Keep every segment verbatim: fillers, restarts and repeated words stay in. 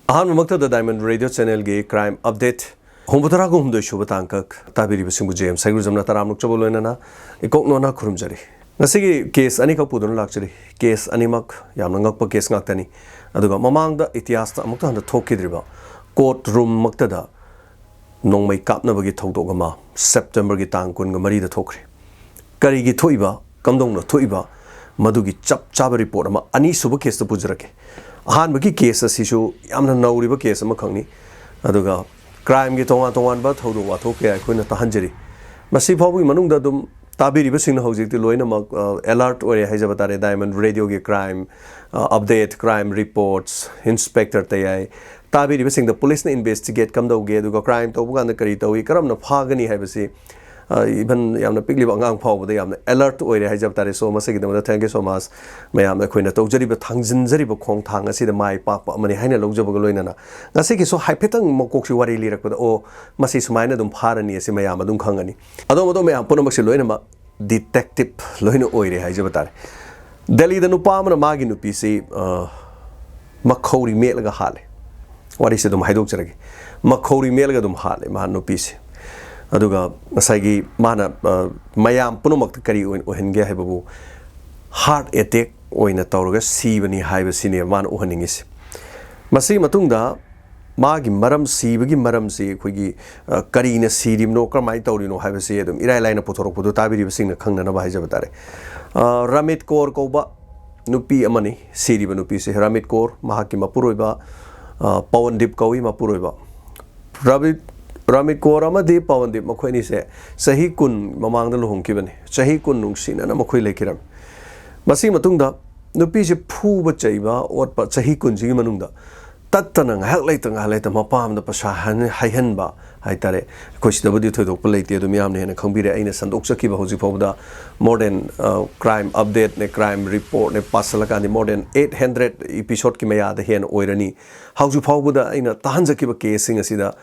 ꯑꯍꯥꯟꯕꯃꯛꯇꯗ Diamond Radio Channelꯒꯤ crime update ꯍꯨꯝꯐꯨꯇꯔꯥꯒ ꯍꯨꯝꯗꯣꯏ ꯁꯨꯕ ꯇꯥꯡꯀꯛ ꯇꯥꯕꯤꯔꯤꯕꯁꯤꯡꯕꯨ J M ꯁꯩꯒ꯭ꯔꯨꯖꯝꯅ ꯇꯔꯥꯝꯅ ꯑꯣꯛꯆꯕ ꯂꯣꯏꯅꯅ ꯏꯀꯣꯛ ꯅꯣꯟꯅ ꯈꯨꯔꯨꯝꯖꯔꯤ꯫ ꯉꯁꯤꯒꯤ case ꯑꯅꯤꯈꯛ ꯄꯨꯗꯨꯅ ꯂꯥꯛꯆꯔꯤ꯫ Case ꯑꯅꯤꯃꯛ ꯌꯥꯝꯅ ꯉꯛꯄ case ꯉꯥꯛꯇꯅꯤ꯫ ꯑꯗꯨꯒ ꯃꯃꯥꯡꯗ ꯏꯇꯤꯍꯥꯁꯇ ꯑꯃꯨꯛꯇ ꯍꯟꯅ ꯊꯣꯛꯈꯤꯗ꯭ꯔꯤꯕ court roomꯃꯛꯇꯗ ꯅꯣꯡꯃꯩ ꯀꯥꯞꯅꯕꯒꯤ ꯊꯧꯗꯣꯛ ꯑꯃ Septemberꯒꯤ ꯇꯥꯡ ꯀꯨꯟꯒ ꯃꯔꯤꯗ ꯊꯣꯛꯈ꯭ꯔꯦ꯫ ꯀꯔꯤꯒꯤ ꯊꯣꯛꯏꯕ, ꯀꯝꯗꯧꯅ ꯊꯣꯛꯏꯕ, ꯃꯗꯨꯒꯤ ꯆꯞ ꯆꯥꯕ report ꯑꯃ ꯑꯅꯤꯁꯨꯕ caseꯇ ꯄꯨꯖꯔꯛꯀꯦ꯫ ꯑꯍꯥꯟꯕꯒꯤ case ꯑꯁꯤꯁꯨ ꯌꯥꯝꯅ ꯅꯧꯔꯤꯕ case ꯑꯃꯈꯛꯅꯤ꯫ ꯑꯗꯨꯒ crimeꯒꯤ ꯇꯣꯉꯥꯟ ꯇꯣꯉꯥꯟꯕ ꯊꯧꯗꯣꯛ ꯋꯥꯊꯣꯛ ꯀꯌꯥ ꯑꯩꯈꯣꯏꯅ ꯇꯥꯍꯟꯖꯔꯤ꯫ ꯃꯁꯤ ꯐꯥꯎꯕꯒꯤ ꯃꯅꯨꯡꯗ ꯑꯗꯨꯝ ꯇꯥꯕꯤꯔꯤꯕꯁꯤꯡꯅ ꯍꯧꯖꯤꯛꯇꯤ ꯂꯣꯏꯅꯃꯛ, ꯑ, alert ꯑꯣꯏꯔꯦ ꯍꯥꯏꯖꯕ ꯇꯥꯔꯦ꯫ Diamond Radioꯒꯤ crime, ꯑ, update, crime reports, Inspector ꯇꯌꯥꯏ, ꯇꯥꯕꯤꯔꯤꯕꯁꯤꯡꯗ policeꯅ investigate ꯀꯝꯗꯧꯒꯦ, ꯑꯗꯨꯒ crime ꯇꯧꯕ ꯀꯥꯟꯗ ꯀꯔꯤ ꯇꯧꯏ, ꯀꯔꯝꯅ ꯐꯥꯒꯅꯤ ꯍꯥꯏꯕꯁꯤ, ꯑ, even ꯌꯥꯝꯅ ꯄꯤꯛꯂꯤꯕ ꯑꯉꯥꯡ ꯐꯥꯎꯕꯗ ꯌꯥꯝꯅ alert ꯑꯣꯏꯔꯦ ꯍꯥꯏꯖꯕ ꯇꯥꯔꯦ꯫ So, ꯃꯁꯤꯒꯤꯗꯃꯛꯇ thank you so much꯫ ꯃꯌꯥꯝꯅ ꯑꯩꯈꯣꯏꯅ ꯇꯧꯖꯔꯤꯕ, ꯊꯥꯡꯖꯤꯟꯖꯔꯤꯕ ꯈꯣꯡꯊꯥꯡ ꯑꯁꯤꯗ ꯃꯥꯏ ꯄꯥꯛꯄ ꯑꯃꯅꯤ ꯍꯥꯏꯅ ꯂꯧꯖꯕꯒ ꯂꯣꯏꯅꯅ ꯉꯁꯤꯒꯤꯁꯨ ꯍꯥꯏꯐꯦꯠꯇꯪ ꯃꯀꯣꯛꯁꯤ ꯋꯥꯔꯤ ꯂꯤꯔꯛꯄꯗ, ꯑꯣ, ꯃꯁꯤ ꯁꯨꯃꯥꯏꯅ ꯑꯗꯨꯝ ꯐꯥꯔꯅꯤ ꯑꯁꯤ ꯃꯌꯥꯝ ꯑꯗꯨꯝ ꯈꯪꯒꯅꯤ꯫ ꯑꯗꯣꯝ ꯑꯗꯣꯝ ꯃꯌꯥꯝ ꯄꯨꯝꯅꯃꯛꯁꯤ ꯂꯣꯏꯅꯃꯛ detective ꯂꯣꯏꯅ ꯑꯣꯏꯔꯦ ꯍꯥꯏꯖꯕ ꯇꯥꯔꯦ꯫ ꯗꯦꯜꯂꯤꯗ ꯅꯨꯄꯥ ꯑꯃꯅ ꯃꯥꯒꯤ ꯅꯨꯄꯤꯁꯤ, ꯑ, ꯃꯈꯧꯔꯤ ꯃꯦꯠꯂꯒ ꯍꯥꯠꯂꯦ꯫ ꯋꯥꯔꯤꯁꯦ ꯑꯗꯨꯝ ꯍꯥꯏꯗꯣꯛꯆꯔꯒꯦ꯫ ꯃꯈꯧꯔꯤ ꯃꯦꯠꯂꯒ ꯑꯗꯨꯝ ꯍꯥꯠꯂꯦ ꯃꯥ ꯅꯨꯄꯤꯁꯦ꯫ ꯑꯗꯨꯒ ꯉꯁꯥꯏꯒꯤ ꯃꯥꯅ, ꯑ, ꯃꯌꯥꯝ ꯄꯨꯝꯅꯃꯛꯇ ꯀꯔꯤ ꯑꯣꯏꯅ ꯑꯣꯏꯍꯟꯒꯦ ꯍꯥꯏꯕꯕꯨ, heart attack ꯑꯣꯏꯅ ꯇꯧꯔꯒ ꯁꯤꯕꯅꯤ ꯍꯥꯏꯕꯁꯤꯅꯦꯕ ꯃꯥꯅ ꯎꯍꯟꯅꯤꯡꯉꯤꯁꯦ꯫ ꯃꯁꯤꯒꯤ ꯃꯇꯨꯡꯗ ꯃꯥꯒꯤ ꯃꯔꯝ, ꯁꯤꯕꯒꯤ ꯃꯔꯝꯁꯤ ꯑꯩꯈꯣꯏꯒꯤ, ꯑ, ꯀꯔꯤꯅ ꯁꯤꯔꯤꯕꯅꯣ, ꯀꯔꯝꯍꯥꯏꯅ ꯇꯧꯔꯤꯅꯣ ꯍꯥꯏꯕꯁꯤ ꯑꯗꯨꯝ ꯏꯔꯥꯏ ꯂꯥꯏꯅ ꯄꯨꯊꯣꯔꯛꯄꯗꯨ ꯇꯥꯕꯤꯔꯤꯕꯁꯤꯡꯅ ꯈꯪꯅꯅꯕ ꯍꯥꯏꯖꯕ ꯇꯥꯔꯦ꯫ ꯑ, ꯔꯥꯃꯤꯠ ꯀꯣꯔ ꯀꯧꯕ ꯅꯨꯄꯤ ꯑꯃꯅꯤ꯫ ꯁꯤꯔꯤꯕ ꯅꯨꯄꯤꯁꯤ ꯔꯥꯃꯤꯠ ꯀꯣꯔ, ꯃꯍꯥꯛꯀꯤ ꯃꯄꯨꯔꯣꯏꯕ, ꯑ, ꯄꯋꯟꯗꯤꯞ ꯀꯧꯏ ꯃꯄꯨꯔꯣꯏꯕ꯫ ꯔꯥꯃꯤꯠ, ꯔꯥꯃꯤꯠ ꯀꯣꯔ ꯑꯃꯗꯤ ꯄꯋꯟꯗꯤꯞ ꯃꯈꯣꯏ ꯑꯅꯤꯁꯦ ꯆꯍꯤ ꯀꯨꯟ ꯃꯃꯥꯡꯗ ꯂꯨꯍꯣꯡꯈꯤꯕꯅꯤ꯫ ꯆꯍꯤ ꯀꯨꯟ ꯅꯨꯡꯁꯤꯅꯅ ꯃꯈꯣꯏ ꯂꯩꯈꯤꯔꯝꯃꯤ꯫ ꯃꯁꯤꯒꯤ ꯃꯇꯨꯡꯗ ꯅꯨꯄꯤꯁꯦ ꯐꯨꯕ ꯆꯩꯕ ꯑꯣꯠꯄ ꯆꯍꯤ ꯀꯨꯟꯁꯤꯒꯤ ꯃꯅꯨꯡꯗ ꯇꯠꯇꯅ ꯉꯥꯏꯍꯥꯛ ꯂꯩꯇ ꯉꯥꯏꯍꯥꯛ ꯂꯩꯇ ꯃꯄꯥ ꯑꯃꯗ ꯄꯩꯁꯥ ꯍꯟ-, ꯍꯩꯍꯟꯕ ꯍꯥꯏꯇꯥꯔꯦ꯫ ꯑꯩꯈꯣꯏ ꯁꯤꯗꯕꯨꯗꯤ ꯊꯣꯏꯗꯣꯛꯄ ꯂꯩꯇꯦ, ꯑꯗꯨ ꯃꯤꯌꯥꯝꯅ ꯍꯦꯟꯅ ꯈꯪꯕꯤꯔꯦ꯫ ꯑꯩꯅ ꯁꯟꯗꯣꯛꯆꯈꯤꯕ ꯍꯧꯖꯤꯛ ꯐꯥꯎꯕꯗ more than, ꯑ, crime update-ꯅꯦ, crime report-ꯅꯦ ꯄꯥꯁꯜꯂꯀꯥꯟꯗꯤ more than eight hundred episode-ꯀꯤ ꯃꯌꯥꯗ ꯍꯦꯟꯅ ꯑꯣꯏꯔꯅꯤ꯫ ꯍꯧꯖꯤꯛ ꯐꯥꯎꯕꯗ ꯑꯩꯅ ꯇꯥꯍꯟꯖꯈꯤꯕ case-ꯁꯤꯡ ꯑꯁꯤꯗ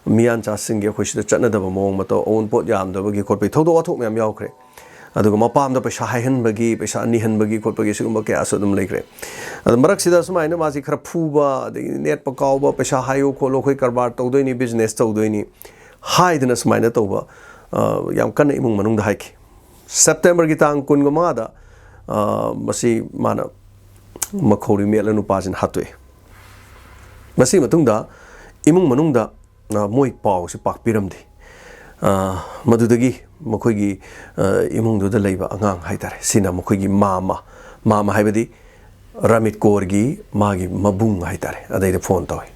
ꯃꯤꯌꯥꯟꯆꯥꯁꯤꯡꯒꯤ ꯑꯩꯈꯣꯏ ꯁꯤꯗ ꯆꯠꯅꯗꯕ ꯃꯑꯣꯡ ꯃꯇꯧ, ꯑꯑꯣꯟꯄꯣꯠ ꯌꯥꯝꯗꯕꯒꯤ ꯈꯣꯠꯄꯒꯤ ꯊꯧꯗꯣꯛ ꯋꯥꯊꯣꯛ ꯃꯌꯥꯝ ꯌꯥꯎꯈ꯭ꯔꯦ꯫ ꯑꯗꯨꯒ ꯃꯄꯥꯝꯗ ꯄꯩꯁꯥ ꯍꯥꯏꯍꯟꯕꯒꯤ, ꯄꯩꯁꯥ ꯅꯤꯍꯟꯕꯒꯤ ꯈꯣꯠꯄꯒꯤ ꯁꯤꯒꯨꯝꯕ ꯀꯌꯥꯁꯨ ꯑꯗꯨꯝ ꯂꯩꯈ꯭ꯔꯦ꯫ ꯑꯗꯣ ꯃꯔꯛꯁꯤꯗ ꯁꯨꯃꯥꯏꯅ ꯃꯥꯁꯤ ꯈꯔ ꯐꯨꯕ, ꯑꯗꯒꯤ ꯅꯦꯠꯄ ꯀꯥꯎꯕ, "ꯄꯩꯁꯥ ꯍꯥꯏꯌꯨ ꯈꯣꯠꯂꯨ, ꯑꯩꯈꯣꯏ ꯀꯔꯕꯥꯔ ꯇꯧꯗꯣꯏꯅꯤ, ꯕꯤꯖꯤꯅꯦꯁ ꯇꯧꯗꯣꯏꯅꯤ" ꯍꯥꯏꯗꯅ ꯁꯨꯃꯥꯏꯅ ꯇꯧꯕ, ꯑ, ꯌꯥꯝ ꯀꯟꯅ ꯏꯃꯨꯡ ꯃꯅꯨꯡꯗ ꯍꯥꯏꯈꯤ꯫ ꯁꯦꯞꯇꯦꯝꯕꯔꯒꯤ ꯇꯥꯡ ꯀꯨꯟꯒ ꯃꯉꯥꯗ, ꯑ, ꯃꯁꯤ ꯃꯥꯅ ꯃꯈꯧꯔꯤ ꯃꯦꯠꯂ ꯅꯨꯄꯥꯁꯤꯅ ꯍꯥꯠꯇꯣꯛꯑꯦ꯫ ꯃꯁꯤꯒꯤ ꯃꯇꯨꯡꯗ ꯏꯃꯨꯡ ꯃꯅꯨꯡꯗ, ꯑ, ꯃꯣꯏ ꯄꯥꯎꯁꯤ ꯄꯥꯛꯄꯤꯔꯝꯗꯦ꯫ ꯑ, ꯃꯗꯨꯗꯒꯤ ꯃꯈꯣꯏꯒꯤ, ꯑ, ꯏꯃꯨꯡꯗꯨꯗ ꯂꯩꯕ ꯑꯉꯥꯡ ꯍꯥꯏꯇꯥꯔꯦ, ꯁꯤꯅ ꯃꯈꯣꯏꯒꯤ ꯃꯥꯃ, ꯃꯥꯃ ꯍꯥꯏꯕꯗꯤ ꯔꯥꯃꯤꯠ ꯀꯣꯔꯒꯤ ꯃꯥꯒꯤ ꯃꯕꯨꯡ ꯍꯥꯏꯇꯥꯔꯦ, ꯑꯗꯩꯗ ꯐꯣꯟ ꯇꯧꯏ꯫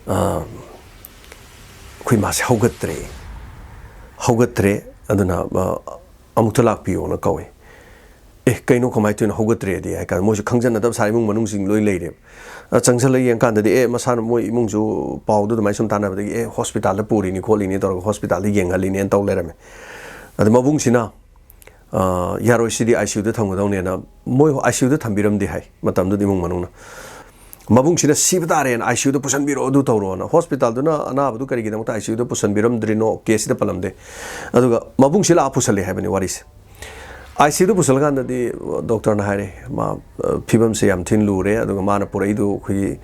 "ꯑ, ꯑꯩꯈꯣꯏ ꯃꯥꯁꯦ ꯍꯧꯒꯠꯇ꯭ꯔꯦ, ꯍꯧꯒꯠꯇ꯭ꯔꯦ, ꯑꯗꯨꯅ, ꯑ, ꯑꯃꯨꯛꯇ ꯂꯥꯛꯄꯤꯌꯣꯅ" ꯀꯧꯏ꯫ "ꯑꯦ, ꯀꯩꯅꯣ, ꯀꯃꯥꯏꯅ ꯇꯧꯔꯤꯅꯣ, ꯍꯧꯒꯠꯇ꯭ꯔꯦꯗꯤ?" ꯍꯥꯏ ꯀꯥꯟꯗ ꯃꯣꯏꯁꯨ ꯈꯪꯖꯟꯅꯗꯕ ꯁꯥꯔ, ꯏꯃꯨꯡ ꯃꯅꯨꯡꯁꯤꯡ ꯂꯣꯏ ꯂꯩꯔꯦꯕ꯫ ꯑ, ꯆꯪꯁꯜꯂ ꯌꯦꯡꯀꯥꯟꯗꯗꯤ, ꯑꯦ, ꯃꯁꯥꯅ, ꯃꯣꯏ ꯏꯃꯨꯡꯁꯨ ꯄꯥꯎꯗꯣ ꯑꯗꯨꯃꯥꯏꯅ ꯁꯨꯝ ꯇꯥꯟꯅꯕꯗꯒꯤ, "ꯑꯦ, ꯍꯣꯁꯄꯤꯇꯥꯜꯗ ꯄꯨꯔꯤꯅꯤ ꯈꯣꯠꯂꯤꯅꯤ" ꯇꯧꯔꯒ ꯍꯣꯁꯄꯤꯇꯥꯜꯗ ꯌꯦꯡꯍꯜꯂꯤꯅꯦꯅ ꯇꯧ ꯂꯩꯔꯝꯃꯦ꯫ ꯑꯗ ꯃꯕꯨꯡꯁꯤꯅ, ꯑ, "ꯌꯥꯔꯣꯏ, ꯁꯤꯗꯤ ICUꯗ ꯊꯝꯒꯗꯧꯅꯦꯅ", ꯃꯣꯏ ICUꯗ ꯊꯝꯕꯤꯔꯝꯗꯦ ꯍꯥꯏ ꯃꯇꯝꯗꯨꯗ ꯏꯃꯨꯡ ꯃꯅꯨꯡꯅ꯫ ꯃꯕꯨꯡꯁꯤꯅ "ꯁꯤꯕ ꯇꯥꯔꯦꯅ, ICUꯗ ꯄꯨꯁꯟꯕꯤꯔꯛꯑꯣ, ꯑꯗꯨ ꯇꯧꯔꯣꯅ"꯫ ꯍꯣꯁꯄꯤꯇꯥꯜꯗꯨꯅ ꯑꯅꯥꯕꯗꯨ ꯀꯔꯤꯒꯤꯗꯃꯛꯇ ICUꯗ ꯄꯨꯁꯟꯕꯤꯔꯝꯗ꯭ꯔꯤꯅꯣ, ꯀꯦꯁꯁꯤꯗ ꯄꯜꯂꯝꯗꯦ꯫ ꯑꯗꯨꯒ ꯃꯕꯨꯡꯁꯤ ꯂꯥꯛꯑ ꯄꯨꯁꯜꯂꯦ ꯍꯥꯏꯕꯅꯤ ꯋꯥꯔꯤꯁꯦ꯫ ICUꯗ ꯄꯨꯁꯜꯂꯀꯥꯟꯗꯗꯤ ꯗꯣꯛꯇꯔꯅ ꯍꯥꯏꯔꯦ, "ꯃꯥ, ꯑ, ꯐꯤꯕꯝꯁꯦ ꯌꯥꯝ ꯊꯤꯅ ꯂꯨꯔꯦ, ꯑꯗꯨꯒ ꯃꯥꯅ ꯄꯨꯔꯛꯏꯗꯨ ꯑꯩꯈꯣꯏꯒꯤ,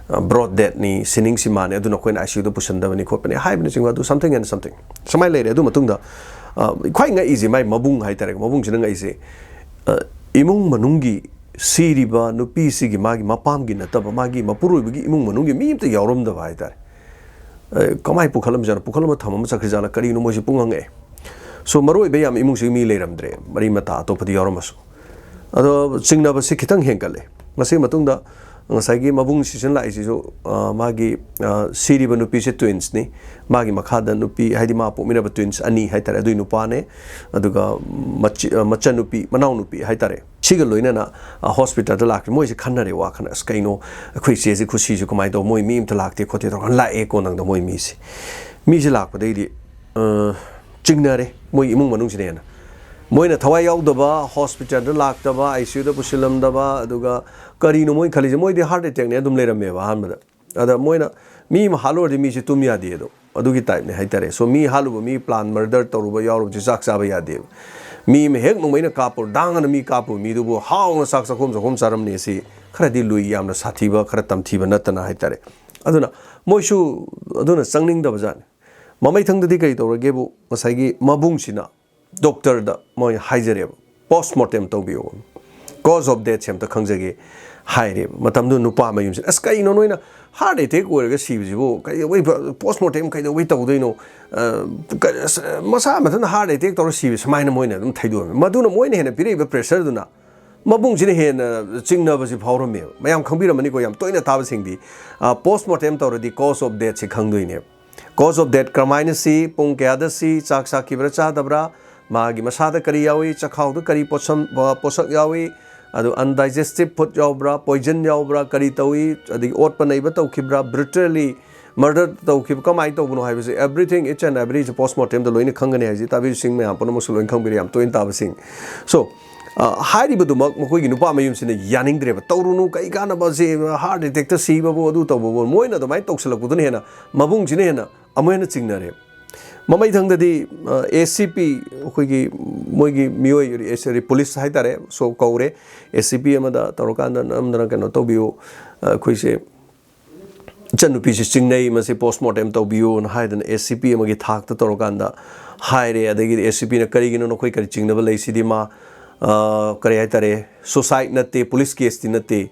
ꯑ, ꯕ꯭ꯔꯣꯗ ꯗꯦꯠꯅꯤ, ꯁꯤꯅꯤꯡꯁꯤ ꯃꯥꯅꯦ, ꯑꯗꯨꯅ ꯑꯩꯈꯣꯏꯅ ICUꯗ ꯄꯨꯁꯟꯗꯕꯅꯤ ꯈꯣꯠꯄꯅꯤ" ꯍꯥꯏꯕꯅꯆꯤꯡꯕ, ꯑꯗꯨ something and something ꯁꯨꯃꯥꯏꯅ ꯂꯩꯔꯦ꯫ ꯑꯗꯨ ꯃꯇꯨꯡꯗ, ꯑ, ꯈ꯭ꯋꯥꯏ ꯉꯛꯏꯁꯦ ꯃꯥꯏ ꯃꯕꯨꯡ ꯍꯥꯏꯇꯥꯔꯦ, ꯃꯕꯨꯡꯁꯤꯅ ꯉꯛꯏꯁꯦ, ꯑ, ꯏꯃꯨꯡ ꯃꯅꯨꯡꯒꯤ ꯁꯤꯔꯤꯕ ꯅꯨꯄꯤꯁꯤꯒꯤ ꯃꯥꯒꯤ ꯃꯄꯥꯝꯒꯤ ꯅꯠꯇꯕ, ꯃꯥꯒꯤ ꯃꯄꯨꯔꯣꯏꯕꯒꯤ ꯏꯃꯨꯡ ꯃꯅꯨꯡꯒꯤ ꯃꯤ ꯑꯝꯇ ꯌꯥꯎꯔꯝꯗꯕ ꯍꯥꯏꯇꯥꯔꯦ꯫ ꯑ, ꯀꯃꯥꯏ ꯄꯨꯈꯠꯂꯝꯖꯥꯠꯅꯣ? ꯄꯨꯈꯠꯂꯝꯃ ꯊꯝꯃꯝꯃ ꯆꯠꯈ꯭ꯔꯖꯥꯠꯂ? ꯀꯔꯤꯅꯣ ꯃꯣꯏꯁꯤ ꯄꯨꯡꯉꯛ ꯉꯛꯑꯦ꯫ So, ꯃꯔꯨ ꯑꯣꯏꯕ ꯌꯥꯝ ꯏꯃꯨꯡꯁꯤꯒꯤ ꯃꯤ ꯂꯩꯔꯝꯗ꯭ꯔꯦ, ꯃꯔꯤ ꯃꯇꯥ ꯑꯇꯣꯞꯄꯗꯤ ꯌꯥꯎꯔꯝꯃꯁꯨ꯫ ꯑꯗꯣ ꯆꯤꯡꯅꯕꯁꯤ ꯈꯤꯇꯪ ꯍꯦꯟꯒꯠꯂꯦ꯫ ꯃꯁꯤꯒꯤ ꯃꯇꯨꯡꯗ ꯉꯁꯥꯏꯒꯤ ꯃꯕꯨꯡ ꯁꯤꯁꯤꯅ ꯂꯥꯛꯏꯁꯤꯁꯨ, ꯑ, ꯃꯥꯒꯤ, ꯑ, ꯁꯤꯔꯤꯕ ꯅꯨꯄꯤꯁꯦ twinsꯅꯤ꯫ ꯃꯥꯒꯤ ꯃꯈꯥꯗ ꯅꯨꯄꯤ, ꯍꯥꯏꯗꯤ ꯃꯥ ꯄꯣꯛꯃꯤꯟꯅꯕ twins ꯑꯅꯤ ꯍꯥꯏꯇꯥꯔꯦ, ꯑꯗꯨꯏ ꯅꯨꯄꯥꯅꯦ, ꯑꯗꯨꯒ ꯃꯆꯤ-, ꯑ, ꯃꯆꯟꯅꯨꯄꯤ, ꯃꯅꯥꯎꯅꯨꯄꯤ ꯍꯥꯏꯇꯥꯔꯦ, ꯁꯤꯒ ꯂꯣꯏꯅꯅ, ꯑ, ꯍꯣꯁꯄꯤꯇꯥꯜꯗ ꯂꯥꯛꯈ꯭ꯔꯦ꯫ ꯃꯣꯏꯁꯦ ꯈꯟꯅꯔꯦ, ꯋꯥ ꯈꯟꯅ, "ꯑꯁ, ꯀꯩꯅꯣ, ꯑꯩꯈꯣꯏ ꯏꯆꯦꯁꯦ ꯈꯨꯠꯁꯤꯁꯨ ꯀꯃꯥꯏꯅ ꯇꯧꯕ, ꯃꯣꯏ ꯃꯤ ꯑꯝꯇ ꯂꯥꯛꯇꯦ ꯈꯣꯠꯇꯦ" ꯇꯧꯔꯒ ꯂꯥꯛꯑꯦ꯫ ꯀꯣꯟꯅꯪꯗ ꯃꯣꯏ ꯃꯤꯁꯦ, ꯃꯤꯁꯦ ꯂꯥꯛꯄꯗꯩꯗꯤ, ꯑ, ꯆꯤꯡꯅꯔꯦ ꯃꯣꯏ ꯏꯃꯨꯡ ꯃꯅꯨꯡꯁꯤꯅ ꯍꯦꯟꯅ꯫ ꯃꯣꯏꯅ ꯊꯋꯥꯏ ꯌꯥꯎꯗꯕ, ꯍꯣꯁꯄꯤꯇꯥꯜꯗ ꯂꯥꯛꯇꯕ, ICUꯗ ꯄꯨꯁꯤꯜꯂꯝꯗꯕ, ꯑꯗꯨꯒ ꯀꯔꯤꯅꯣ ꯃꯣꯏ ꯈꯜꯂꯤꯁꯦ? ꯃꯣꯏꯗꯤ heart attackꯅꯦ ꯑꯗꯨꯝ ꯂꯩꯔꯝꯃꯦꯕ ꯑꯍꯥꯟꯕꯗ꯫ ꯑꯗ ꯃꯣꯏꯅ ꯃꯤ ꯑꯃ ꯍꯥꯠꯂꯨꯔꯗꯤ ꯃꯤꯁꯦ ꯇꯨꯝ ꯌꯥꯗꯦ ꯑꯗꯣ, ꯑꯗꯨꯒꯤ typeꯅꯦ ꯍꯥꯏꯇꯥꯔꯦ꯫ So, ꯃꯤ ꯍꯥꯠꯂꯨꯕ, ꯃꯤ plan murder ꯇꯧꯔꯨꯕ ꯌꯥꯎꯔꯨꯕꯁꯦ ꯆꯥꯛ ꯆꯥꯕ ꯌꯥꯗꯦꯕ꯫ ꯃꯤ ꯑꯃ ꯍꯦꯛ ꯅꯣꯡꯃꯩꯅ ꯀꯥꯞꯄꯨ, ꯗꯥꯡ ꯑꯅ ꯃꯤ ꯀꯥꯞꯄꯨ, ꯃꯤꯗꯨꯕꯨ ꯍꯥꯎꯅ ꯆꯥꯛ ꯆꯥꯛꯈꯣꯝ ꯆꯥꯛꯈꯣꯝ ꯆꯥꯔꯝꯅꯤ꯫ ꯑꯁꯤ ꯈꯔꯗꯤ ꯂꯨꯏ, ꯌꯥꯝꯅ ꯁꯥꯊꯤꯕ, ꯈꯔ ꯇꯝꯊꯤꯕ ꯅꯠꯇꯅ ꯍꯥꯏꯇꯥꯔꯦ꯫ ꯑꯗꯨꯅ ꯃꯣꯏꯁꯨ ꯑꯗꯨꯅ ꯆꯪꯅꯤꯡꯗꯕ ꯖꯥꯠꯅꯤ꯫ ꯃꯃꯩꯊꯪꯗꯗꯤ ꯀꯔꯤ ꯇꯧꯔꯒꯦꯕꯨ, ꯉꯁꯥꯏꯒꯤ ꯃꯕꯨꯡꯁꯤꯅ ꯗꯣꯛꯇꯔꯗ ꯃꯣꯏ ꯍꯥꯏꯖꯔꯦꯕ, "ꯄꯣꯁ ꯃꯣꯔꯇꯦꯝ ꯇꯧꯕꯤꯌꯣ, ꯀꯣꯖ ꯑꯣꯐ ꯗꯦꯠꯁꯦ ꯑꯝꯇ ꯈꯪꯖꯒꯦ" ꯍꯥꯏꯔꯦꯕ꯫ ꯃꯇꯝꯗꯨꯗ ꯅꯨꯄꯥ ꯃꯌꯨꯝꯁꯤꯅ, "ꯑꯁ, ꯀꯩꯅꯣ ꯅꯣꯏꯅ ꯍꯥꯔꯠ ꯑꯦꯇꯦꯛ ꯑꯣꯏꯔꯒ ꯁꯤꯕꯁꯤꯕꯨ ꯀꯩꯗꯧꯕꯩ ꯄꯣꯁ ꯃꯣꯔꯇꯦꯝ ꯀꯩꯗꯧꯕꯩ ꯇꯧꯗꯣꯏꯅꯣ? ꯑ, ꯀ-, ꯑꯁ, ꯃꯁꯥ ꯃꯊꯟꯇ ꯍꯥꯔꯠ ꯑꯦꯇꯦꯛ ꯇꯧꯔ ꯁꯤꯕ" ꯁꯨꯃꯥꯏꯅ ꯃꯣꯏꯅ ꯑꯗꯨꯝ ꯊꯩꯗꯣꯛꯑꯝꯃꯤ꯫ ꯃꯗꯨꯅ ꯃꯣꯏꯅ ꯍꯦꯟꯅ ꯄꯤꯔꯛꯏꯕ ꯄ꯭ꯔꯦꯁꯔꯗꯨꯅ ꯃꯕꯨꯡꯁꯤꯅ ꯍꯦꯟꯅ ꯆꯤꯡꯅꯕꯁꯤ ꯐꯥꯎꯔꯝꯃꯦꯕ꯫ ꯃꯌꯥꯝ ꯈꯪꯕꯤꯔꯝꯃꯅꯤꯀꯣ, ꯌꯥꯝ ꯇꯣꯏꯅ ꯇꯥꯕꯁꯤꯡꯗꯤ, ꯑ, ꯄꯣꯁ ꯃꯣꯔꯇꯦꯝ ꯇꯧꯔꯗꯤ ꯀꯣꯖ ꯑꯣꯐ ꯗꯦꯠꯁꯦ ꯈꯪꯗꯣꯏꯅꯦꯕ꯫ ꯀꯣꯖ ꯑꯣꯐ ꯗꯦꯠ ꯀꯔꯝꯍꯥꯏꯅ ꯁꯤ, ꯄꯨꯡ ꯀꯌꯥꯗ ꯁꯤ, ꯆꯥꯛ ꯆꯥꯈꯤꯕ꯭ꯔꯥ ꯆꯥꯗꯕ꯭ꯔꯥ, ꯃꯥꯒꯤ ꯃꯁꯥꯗ ꯀꯔꯤ ꯌꯥꯎꯏ, ꯆꯈꯥꯎꯗ ꯀꯔꯤ ꯄꯣꯠꯁꯝ-, ꯑ, ꯄꯣꯠꯁꯛ ꯌꯥꯎꯏ, ꯑꯗꯨ ꯑꯟꯗꯥꯏꯖꯦꯁꯇꯤꯞ ꯐꯨꯗ ꯌꯥꯎꯕ꯭ꯔꯥ, ꯄꯣꯏꯖꯟ ꯌꯥꯎꯕ꯭ꯔꯥ, ꯀꯔꯤ ꯇꯧꯏ, ꯑꯗꯒꯤ ꯑꯣꯠꯄ ꯅꯩꯕ ꯇꯧꯈꯤꯕ꯭ꯔꯥ, ꯕ꯭ꯔꯨꯇꯦꯜꯂꯤ ꯃꯔꯗꯔ ꯇꯧꯈꯤꯕ ꯀꯃꯥꯏꯅ ꯇꯧꯕꯅꯣ ꯍꯥꯏꯕꯁꯦ, everything, each and every ꯁꯦ ꯄꯣꯁ ꯃꯣꯔꯇꯦꯝꯗ ꯂꯣꯏꯅ ꯈꯪꯒꯅꯤ ꯍꯥꯏꯁꯦ ꯇꯥꯕꯤꯔꯤꯕꯁꯤꯡ ꯃꯌꯥꯝ ꯄꯨꯝꯅꯃꯛꯁꯨ ꯂꯣꯏꯅ ꯈꯪꯕꯤꯔꯦ, ꯌꯥꯝ ꯇꯣꯏꯅ ꯇꯥꯕꯁꯤꯡ꯫ So, ꯑ, ꯍꯥꯏꯔꯤꯕꯗꯨꯃꯛ ꯃꯈꯣꯏꯒꯤ ꯅꯨꯄꯥ ꯃꯌꯨꯝꯁꯤꯅ ꯌꯥꯅꯤꯡꯗ꯭ꯔꯦꯕ, "ꯇꯧꯔꯨꯅꯨ, ꯀꯩ ꯀꯥꯟꯅꯕ, ꯁꯤ ꯍꯥꯔꯠ ꯑꯦꯇꯦꯛꯇ ꯁꯤꯕꯕꯨ, ꯑꯗꯨ ꯇꯧꯕꯕꯨ"꯫ ꯃꯣꯏꯅ ꯑꯗꯨꯃꯥꯏꯅ ꯇꯧꯁꯤꯜꯂꯛꯄꯗꯨꯅ ꯍꯦꯟꯅ ꯃꯕꯨꯡꯁꯤꯅ ꯍꯦꯟꯅ ꯑꯃꯨꯛ ꯍꯦꯟꯅ ꯆꯤꯡꯅꯔꯦ꯫ ꯃꯃꯩꯊꯪꯗꯗꯤ, ꯑ, ꯑꯦ ꯁꯤ ꯄꯤ, ꯑꯩꯈꯣꯏꯒꯤ ꯃꯣꯏꯒꯤ ꯃꯤꯑꯣꯏ, ꯑꯦ ꯁꯤ, ꯄꯨꯂꯤꯁ ꯍꯥꯏꯇꯥꯔꯦ, so ꯀꯧꯔꯦ꯫ ꯑꯦ ꯁꯤ ꯄꯤ ꯑꯃꯗ ꯇꯧꯔꯀꯥꯟꯗ ꯅꯝꯗꯅ ꯀꯩꯅꯣ ꯇꯧꯕꯤꯌꯨ, ꯑ, ꯑꯩꯈꯣꯏꯁꯦ ꯏꯆꯟꯅꯨꯄꯤꯁꯤ ꯆꯤꯡꯅꯩ, ꯃꯁꯤ ꯄꯣꯁ ꯃꯣꯔꯇꯦꯝ ꯇꯧꯕꯤꯌꯨꯅ ꯍꯥꯏꯗꯅ ꯑꯦ ꯁꯤ ꯄꯤ ꯑꯃꯒꯤ ꯊꯥꯛꯇ ꯇꯧꯔꯀꯥꯟꯗ ꯍꯥꯏꯔꯦ꯫ ꯑꯗꯒꯤꯗꯤ ꯑꯦ ꯁꯤ ꯄꯤꯅ, "ꯀꯔꯤꯒꯤꯅꯣ, ꯅꯈꯣꯏ ꯀꯔꯤ ꯆꯤꯡꯅꯕ ꯂꯩ? ꯁꯤꯗꯤ ꯃꯥ, ꯑ, ꯀꯔꯤ ꯍꯥꯏꯇꯥꯔꯦ, ꯁꯨꯁꯥꯏꯠ ꯅꯠꯇꯦ, ꯄꯨꯂꯤꯁ ꯀꯦꯁꯇꯤ ꯅꯠꯇꯦ,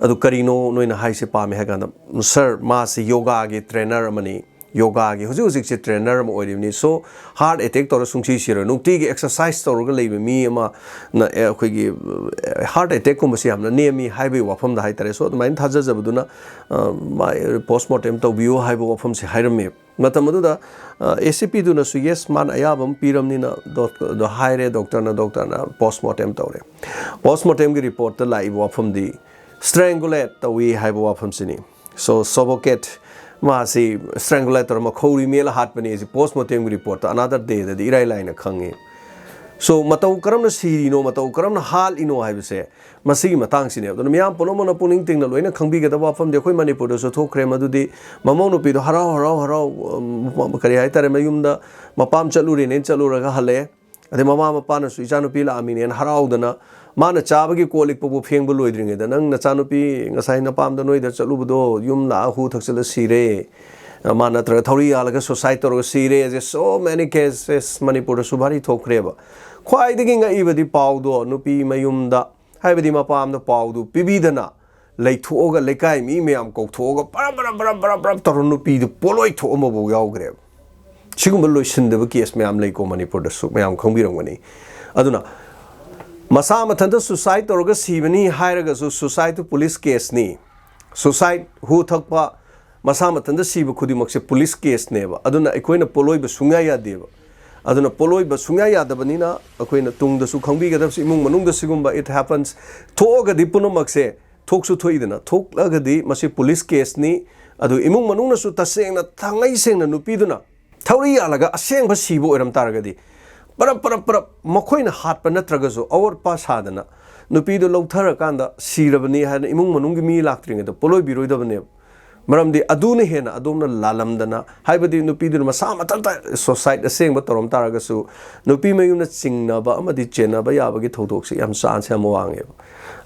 ꯑꯗꯨ ꯀꯔꯤꯅꯣ ꯅꯣꯏꯅ ꯍꯥꯏꯁꯦ ꯄꯥꯝꯃꯦ?" ꯍꯥꯏ ꯀꯥꯟꯗ, "ꯁꯥꯔ, ꯃꯥꯁꯤ ꯌꯣꯒꯥꯒꯤ ꯇ꯭ꯔꯦꯅꯔ ꯑꯃꯅꯤ, ꯌꯣꯒꯥꯒꯤ ꯍꯧꯖꯤꯛ ꯍꯧꯖꯤꯛꯁꯦ ꯇ꯭ꯔꯦꯅꯔ ꯑꯃ ꯑꯣꯏꯔꯤꯕꯅꯤ, so ꯍꯥꯔꯠ ꯑꯦꯇꯦꯛ ꯇꯧꯔ ꯁꯨꯡꯁꯤ ꯁꯤꯔꯣꯏ, ꯅꯨꯡꯇꯤꯒꯤ ꯑꯦꯛꯁꯔꯁꯥꯏꯁ ꯇꯧꯔꯒ ꯂꯩꯕ ꯃꯤ ꯑꯃꯅ, ꯑꯦ, ꯑꯩꯈꯣꯏꯒꯤ, ꯑꯦ, ꯍꯥꯔꯠ ꯑꯦꯇꯦꯛꯀꯨꯝꯕꯁꯦ ꯌꯥꯝꯅ ꯅꯦꯝꯃꯤ" ꯍꯥꯏꯕꯒꯤ ꯋꯥꯐꯝꯗ ꯍꯥꯏꯇꯥꯔꯦ꯫ So ꯑꯗꯨꯃꯥꯏꯅ ꯊꯥꯖꯖꯕꯗꯨꯅ, ꯑ, ꯃꯥ ꯄꯣꯁ ꯃꯣꯔꯇꯦꯝ ꯇꯧꯕꯤꯌꯨ ꯍꯥꯏꯕ ꯋꯥꯐꯝꯁꯦ ꯍꯥꯏꯔꯝꯃꯦ꯫ ꯃꯇꯝ ꯑꯗꯨꯗ, ꯑ, ꯑꯦ ꯁꯤ ꯄꯤꯗꯨꯅꯁꯨ, "ꯌꯦꯁ, ꯃꯥꯅ ꯑꯌꯥꯕ ꯑꯃ ꯄꯤꯔꯕꯅꯤꯅ ꯗꯣꯛ-, ꯑꯗꯣ ꯍꯥꯏꯔꯦ ꯗꯣꯛꯇꯔꯅ, ꯗꯣꯛꯇꯔꯅ ꯄꯣꯁ ꯃꯣꯔꯇꯦꯝ ꯇꯧꯔꯦ꯫ ꯄꯣꯁ ꯃꯣꯔꯇꯦꯝꯒꯤ ꯔꯤꯄꯣꯔꯠꯇ ꯂꯥꯛꯏꯕ ꯋꯥꯐꯝꯗꯤ ꯁ꯭ꯇ꯭ꯔꯦꯡꯒꯨꯂꯦꯠ ꯇꯧꯏ ꯍꯥꯏꯕ ꯋꯥꯐꯝꯁꯤꯅꯤ꯫ So, ꯁꯣꯕꯣꯀꯦꯠ, ꯃꯥꯁꯤ ꯁ꯭ꯇ꯭ꯔꯦꯡꯒꯨꯂꯦꯠ ꯇꯧꯔ ꯃꯈꯧꯔꯤ ꯃꯦꯠꯂ ꯍꯥꯠꯄꯅꯤ ꯍꯥꯏꯁꯤ ꯄꯣꯁ ꯃꯣꯔꯇꯦꯝꯒꯤ ꯔꯤꯄꯣꯔꯠꯇ ꯑꯅꯥꯗꯔ ꯗꯦꯗꯗꯤ ꯏꯔꯥꯏ ꯂꯥꯏꯅ ꯈꯪꯉꯤ꯫ So, ꯃꯇꯧ ꯀꯔꯝꯅ ꯁꯤꯔꯤꯅꯣ, ꯃꯇꯧ ꯀꯔꯝꯅ ꯍꯥꯠꯂꯤꯅꯣ ꯍꯥꯏꯕꯁꯦ ꯃꯁꯤꯒꯤ ꯃꯇꯥꯡꯁꯤꯅꯦꯕ꯫ ꯑꯗꯨꯅ ꯃꯤꯌꯥꯝ ꯄꯨꯝꯅꯃꯛꯅ ꯄꯨꯛꯅꯤꯡ ꯇꯤꯡꯅ ꯂꯣꯏꯅ ꯈꯪꯕꯤꯒꯗꯕ ꯋꯥꯐꯝꯗꯤ ꯑꯩꯈꯣꯏ ꯃꯅꯤꯄꯨꯔꯗꯁꯨ ꯊꯣꯛꯈ꯭ꯔꯦ꯫ ꯃꯗꯨꯗꯤ ꯃꯃꯧ ꯅꯨꯄꯤꯗꯣ ꯍꯔꯥꯎ ꯍꯔꯥꯎ ꯍꯔꯥꯎ, ꯎꯝ, ꯀꯔꯤ ꯍꯥꯏꯇꯥꯔꯦ, ꯃꯌꯨꯝꯗ ꯃꯄꯥꯝ ꯆꯠꯂꯨꯔꯦꯅꯦ, ꯆꯠꯂꯨꯔꯒ ꯍꯜꯂꯛꯑꯦ꯫ ꯑꯗꯩ ꯃꯃꯥ ꯃꯄꯥꯅꯁꯨ ꯏꯆꯥꯅꯨꯄꯤ ꯂꯥꯛꯑꯝꯃꯤꯅꯦꯅ ꯍꯔꯥꯎꯗꯅ, ꯃꯥꯅ ꯆꯥꯕꯒꯤ ꯀꯣꯜ ꯂꯤꯛꯄꯕꯨ ꯐꯦꯡꯕ ꯂꯣꯏꯗ꯭ꯔꯤꯉꯩꯗ, "ꯅꯪ ꯅꯆꯥꯅꯨꯄꯤ ꯉꯁꯥꯏ ꯅꯄꯥꯝꯗ ꯅꯣꯏꯗ ꯆꯠꯂꯨꯕꯗꯣ ꯌꯨꯝ ꯂꯥꯛꯑ ꯍꯨ ꯊꯛꯆꯜꯂ ꯁꯤꯔꯦ, ꯃꯥ ꯅꯠꯇ꯭ꯔꯒ ꯊꯧꯔꯤ ꯌꯥꯜꯂꯒ suicide ꯇꯧꯔꯒ ꯁꯤꯔꯦ"ꯁꯦ so many cases ꯃꯅꯤꯄꯨꯔꯗꯁꯨ ꯚꯥꯔꯤ ꯊꯣꯛꯈ꯭ꯔꯦꯕ꯫ ꯈ꯭ꯋꯥꯏꯗꯒꯤ ꯉꯛꯏꯕꯗꯤ ꯄꯥꯎꯗꯣ ꯅꯨꯄꯤ ꯃꯌꯨꯝꯗ, ꯍꯥꯏꯕꯗꯤ ꯃꯄꯥꯝꯗ ꯄꯥꯎꯗꯨ ꯄꯤꯕꯤꯗꯅ ꯂꯩꯊꯣꯛꯑꯒ ꯂꯩꯀꯥꯏ ꯃꯤ ꯃꯌꯥꯝ ꯀꯧꯊꯣꯛꯑꯒ ꯕꯔꯞ ꯕꯔꯞ ꯕꯔꯞ ꯕꯔꯞ ꯕꯔꯞ ꯇꯧꯔ ꯅꯨꯄꯤꯗꯨ ꯄꯣꯠꯂꯣꯏ ꯊꯣꯛꯑꯝꯕꯐꯥꯎ ꯌꯥꯎꯈ꯭ꯔꯦꯕ꯫ ꯁꯤꯒꯨꯝꯕ ꯂꯣꯏꯁꯤꯟꯗꯕ ꯀꯦꯁ ꯃꯌꯥꯝ ꯂꯩꯀꯣ ꯃꯅꯤꯄꯨꯔꯗꯁꯨ, ꯃꯌꯥꯝ ꯈꯪꯕꯤꯔꯝꯒꯅꯤ꯫ ꯑꯗꯨꯅ ꯃꯁꯥ ꯃꯊꯟꯇ suicide ꯇꯧꯔꯒ ꯁꯤꯕꯅꯤ ꯍꯥꯏꯔꯒꯁꯨ suicide ꯇꯨ ꯄꯨꯂꯤꯁ ꯀꯦꯁꯅꯤ꯫ Suicide, ꯍꯨ ꯊꯛꯄ, ꯃꯁꯥ ꯃꯊꯟꯇ ꯁꯤꯕ ꯈꯨꯗꯤꯡꯃꯛꯁꯦ ꯄꯨꯂꯤꯁ ꯀꯦꯁꯅꯦꯕ꯫ ꯑꯗꯨꯅ ꯑꯩꯈꯣꯏꯅ ꯄꯣꯠꯂꯣꯏꯕ ꯁꯨꯡꯌꯥ ꯌꯥꯗꯦꯕ꯫ ꯑꯗꯨꯅ ꯄꯣꯠꯂꯣꯏꯕ ꯁꯨꯡꯌꯥ ꯌꯥꯗꯕꯅꯤꯅ ꯑꯩꯈꯣꯏꯅ ꯇꯨꯡꯗꯁꯨ ꯈꯪꯕꯤꯒꯗꯕꯁꯤ, ꯏꯃꯨꯡ ꯃꯅꯨꯡꯗ ꯁꯤꯒꯨꯝꯕ it happens ꯊꯣꯛꯑꯒꯗꯤ ꯄꯨꯝꯅꯃꯛꯁꯦ ꯊꯣꯛꯁꯨ ꯊꯣꯛꯏꯗꯅ, ꯊꯣꯛꯂꯒꯗꯤ ꯃꯁꯤ ꯄꯨꯂꯤꯁ ꯀꯦꯁꯅꯤ꯫ ꯑꯗꯨ ꯏꯃꯨꯡ ꯃꯅꯨꯡꯅꯁꯨ ꯇꯁꯦꯡꯅ ꯊꯥꯡꯉꯩ ꯁꯦꯡꯅ ꯅꯨꯄꯤꯗꯨꯅ ꯊꯧꯔꯤ ꯌꯥꯜꯂꯒ ꯑꯁꯦꯡꯕ ꯁꯤꯕ ꯑꯣꯏꯔꯝ ꯇꯥꯔꯒꯗꯤ ꯄꯔꯞ ꯄꯔꯞ ꯄꯔꯞ ꯃꯈꯣꯏꯅ ꯍꯥꯠꯄ ꯅꯠꯇ꯭ꯔꯒꯁꯨ ꯑꯋꯣꯠꯄ ꯁꯥꯗꯅ ꯅꯨꯄꯤꯗꯨ ꯂꯧꯊꯔꯀꯥꯟꯗ ꯁꯤꯔꯕꯅꯤ ꯍꯥꯏꯅ ꯏꯃꯨꯡ ꯃꯅꯨꯡꯒꯤ ꯃꯤ ꯂꯥꯛꯇ꯭ꯔꯤꯉꯩꯗ ꯄꯣꯠꯂꯣꯏꯕꯤꯔꯣꯏꯗꯕꯅꯦꯕ꯫ ꯃꯔꯝꯗꯤ ꯑꯗꯨꯅ ꯍꯦꯟꯅ ꯑꯗꯣꯝꯅ ꯂꯥꯜꯂꯝꯗꯅ, ꯍꯥꯏꯕꯗꯤ ꯅꯨꯄꯤꯗꯨꯅ ꯃꯁꯥ ꯃꯊꯟꯇ suicide ꯑꯁꯦꯡꯕ ꯇꯧꯔꯝ ꯇꯥꯔꯒꯁꯨ ꯅꯨꯄꯤ ꯃꯌꯨꯝꯅ ꯆꯤꯡꯅꯕ ꯑꯃꯗꯤ ꯆꯦꯟꯅꯕ ꯌꯥꯕꯒꯤ ꯊꯧꯗꯣꯛꯁꯤ ꯌꯥꯝ ꯆꯥꯟꯁ ꯌꯥꯝ ꯋꯥꯡꯉꯦꯕ꯫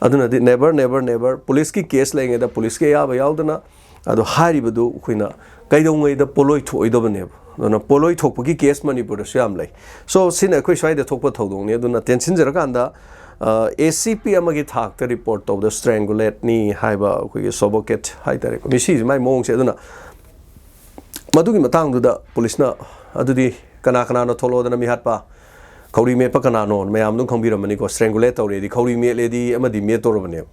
ꯑꯗꯨꯅꯗꯤ never, never, never ꯄꯨꯂꯤꯁꯀꯤ ꯀꯦꯁ ꯂꯩꯔꯤꯉꯩꯗ ꯄꯨꯂꯤꯁꯀꯤ ꯑꯌꯥꯕ ꯌꯥꯎꯗꯅ ꯑꯗꯣ ꯍꯥꯏꯔꯤꯕꯗꯨ ꯑꯩꯈꯣꯏꯅ ꯀꯩꯗꯧꯉꯩꯗ ꯄꯣꯠꯂꯣꯏ ꯊꯣꯛꯑꯣꯏꯗꯕꯅꯦꯕ꯫ ꯑꯗꯨꯅ ꯄꯣꯠꯂꯣꯏ ꯊꯣꯛꯄꯒꯤ ꯀꯦꯁ ꯃꯅꯤꯄꯨꯔꯗꯁꯨ ꯌꯥꯝ ꯂꯩ꯫ So ꯁꯤꯅ ꯑꯩꯈꯣꯏ ꯁ꯭ꯋꯥꯏꯗ ꯊꯣꯛꯄ ꯊꯧꯗꯣꯛꯅꯤ꯫ ꯑꯗꯨꯅ ꯇꯦꯟꯁꯤꯟꯖꯔꯀꯥꯟꯗ, ꯑ, ꯑꯦ ꯁꯤ ꯄꯤ ꯑꯃꯒꯤ ꯊꯥꯛꯇ ꯔꯤꯄꯣꯔꯠ ꯇꯧꯕꯗ strangulate ꯅꯤ ꯍꯥꯏꯕ ꯑꯩꯈꯣꯏꯒꯤ suffocate ꯍꯥꯏꯇꯥꯔꯦꯀꯣ, ꯃꯤꯁꯤꯁꯦ ꯃꯥꯏ ꯃꯑꯣꯡꯁꯦ꯫ ꯑꯗꯨꯅ ꯃꯗꯨꯒꯤ ꯃꯇꯥꯡꯗꯨꯗ ꯄꯨꯂꯤꯁꯅ ꯑꯗꯨꯗꯤ ꯀꯅꯥ ꯀꯅꯥꯅꯣ ꯊꯣꯛꯂꯛꯑꯣꯗꯅ ꯃꯤꯍꯥꯠꯄ, ꯈꯧꯔꯤ ꯃꯦꯠꯄ ꯀꯅꯥꯅꯣ ꯃꯌꯥꯝ ꯑꯗꯨꯝ ꯈꯪꯕꯤꯔꯝꯃꯅꯤꯀꯣ꯫ Strangulate ꯇꯧꯔꯦꯗꯤ ꯈꯧꯔꯤ ꯃꯦꯠꯂꯦꯗꯤ ꯑꯃꯗꯤ ꯃꯦꯠꯇꯧꯔꯕꯅꯦꯕ꯫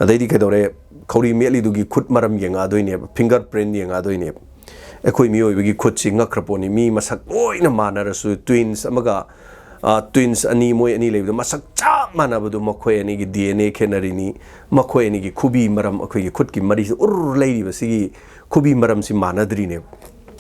ꯑꯗꯩꯗꯤ ꯀꯩꯗꯧꯔꯦ? ꯈꯧꯔꯤ ꯃꯦꯠꯂꯤꯗꯨꯒꯤ ꯈꯨꯠ ꯃꯔꯝ ꯌꯦꯡꯉꯛꯑꯗꯣꯏꯅꯦꯕ, finger print ꯌꯦꯡꯉꯛꯑꯗꯣꯏꯅꯦꯕ꯫ ꯑꯩꯈꯣꯏ ꯃꯤꯑꯣꯏꯕꯒꯤ ꯈꯨꯠꯁꯤ ꯉꯛꯈ꯭ꯔ ꯄꯣꯠꯅꯤ꯫ ꯃꯤ ꯃꯁꯛ ꯂꯣꯏꯅ ꯃꯥꯟꯅꯔꯁꯨ, twins ꯑꯃꯒ, ꯑ, twins ꯑꯅꯤ, ꯃꯣꯏ ꯑꯅꯤ ꯂꯩꯕꯗꯣ ꯃꯁꯛ ꯆꯞ ꯃꯥꯟꯅꯕꯗꯣ, ꯃꯈꯣꯏ ꯑꯅꯤꯒꯤ ꯗꯤ ꯑꯦꯟ ꯑꯦ ꯈꯦꯠꯅꯔꯤꯅꯤ꯫ ꯃꯈꯣꯏ ꯑꯅꯤꯒꯤ ꯈꯨꯕꯤ ꯃꯔꯝ, ꯑꯩꯈꯣꯏꯒꯤ ꯈꯨꯠꯀꯤ ꯃꯔꯤꯁꯤ ꯎꯔ ꯂꯩꯔꯤꯕꯁꯤꯒꯤ ꯈꯨꯕꯤ ꯃꯔꯝꯁꯤ ꯃꯥꯟꯅꯗ꯭ꯔꯤꯅꯦꯕ꯫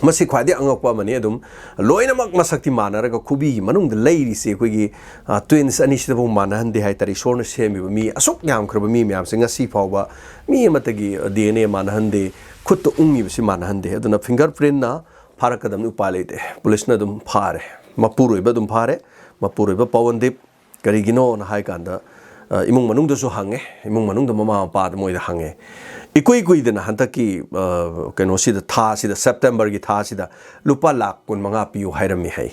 ꯃꯁꯤ ꯈ꯭ꯋꯥꯏꯗꯒꯤ ꯑꯉꯛꯄ ꯑꯃꯅꯤ꯫ ꯑꯗꯨꯝ ꯂꯣꯏꯅꯃꯛ ꯃꯁꯛꯇꯤ ꯃꯥꯟꯅꯔꯒ ꯈꯨꯕꯤꯒꯤ ꯃꯅꯨꯡꯗ ꯂꯩꯔꯤꯁꯦ ꯑꯩꯈꯣꯏꯒꯤ, ꯑ, twins ꯑꯅꯤꯁꯤꯗꯐꯥꯎ ꯃꯥꯟꯅꯍꯟꯗꯦ ꯍꯥꯏꯇꯥꯔꯦ꯫ ꯏꯁꯣꯔꯅ ꯁꯦꯝꯃꯤꯕ ꯃꯤ ꯑꯁꯨꯛ ꯌꯥꯝꯈ꯭ꯔꯕ ꯃꯤ ꯃꯌꯥꯝꯁꯦ ꯉꯁꯤ ꯐꯥꯎꯕ ꯃꯤ ꯑꯃꯠꯇꯒꯤ ꯗꯤ ꯑꯦꯟ ꯑꯦ ꯃꯥꯟꯅꯍꯟꯗꯦ, ꯈꯨꯠꯇ ꯎꯪꯉꯤꯕꯁꯤ ꯃꯥꯟꯅꯍꯟꯗꯦ꯫ ꯑꯗꯨꯅ finger print ꯅ ꯐꯥꯔꯛꯀꯗꯕꯅꯤ, ꯎꯄꯥꯏ ꯂꯩꯇꯦ꯫ ꯄꯨꯂꯤꯁꯅ ꯑꯗꯨꯝ ꯐꯥꯔꯦ, ꯃꯄꯨꯔꯣꯏꯕ ꯑꯗꯨꯝ ꯐꯥꯔꯦ꯫ ꯃꯄꯨꯔꯣꯏꯕ ꯄꯋꯟꯗꯤꯞ, ꯀꯔꯤꯒꯤꯅꯣꯅ ꯍꯥꯏ ꯀꯥꯟꯗ, ꯑ, ꯏꯃꯨꯡ ꯃꯅꯨꯡꯗꯁꯨ ꯍꯪꯉꯦ, ꯏꯃꯨꯡ ꯃꯅꯨꯡꯗ ꯃꯃꯥ ꯃꯄꯥꯗ ꯃꯣꯏꯗ ꯍꯪꯉꯦ꯫ ꯏꯀꯨꯏ ꯀꯨꯏꯗꯅ ꯍꯟꯗꯛꯀꯤ, ꯑ, ꯀꯩꯅꯣꯁꯤꯗ, ꯊꯥꯁꯤꯗ, ꯁꯦꯞꯇꯦꯝꯕꯔꯒꯤ ꯊꯥꯁꯤꯗ ꯂꯨꯄꯥ ꯂꯥꯈ ꯀꯨꯟꯃꯉꯥ ꯄꯤꯌꯨ ꯍꯥꯏꯔꯝꯃꯤ ꯍꯥꯏ꯫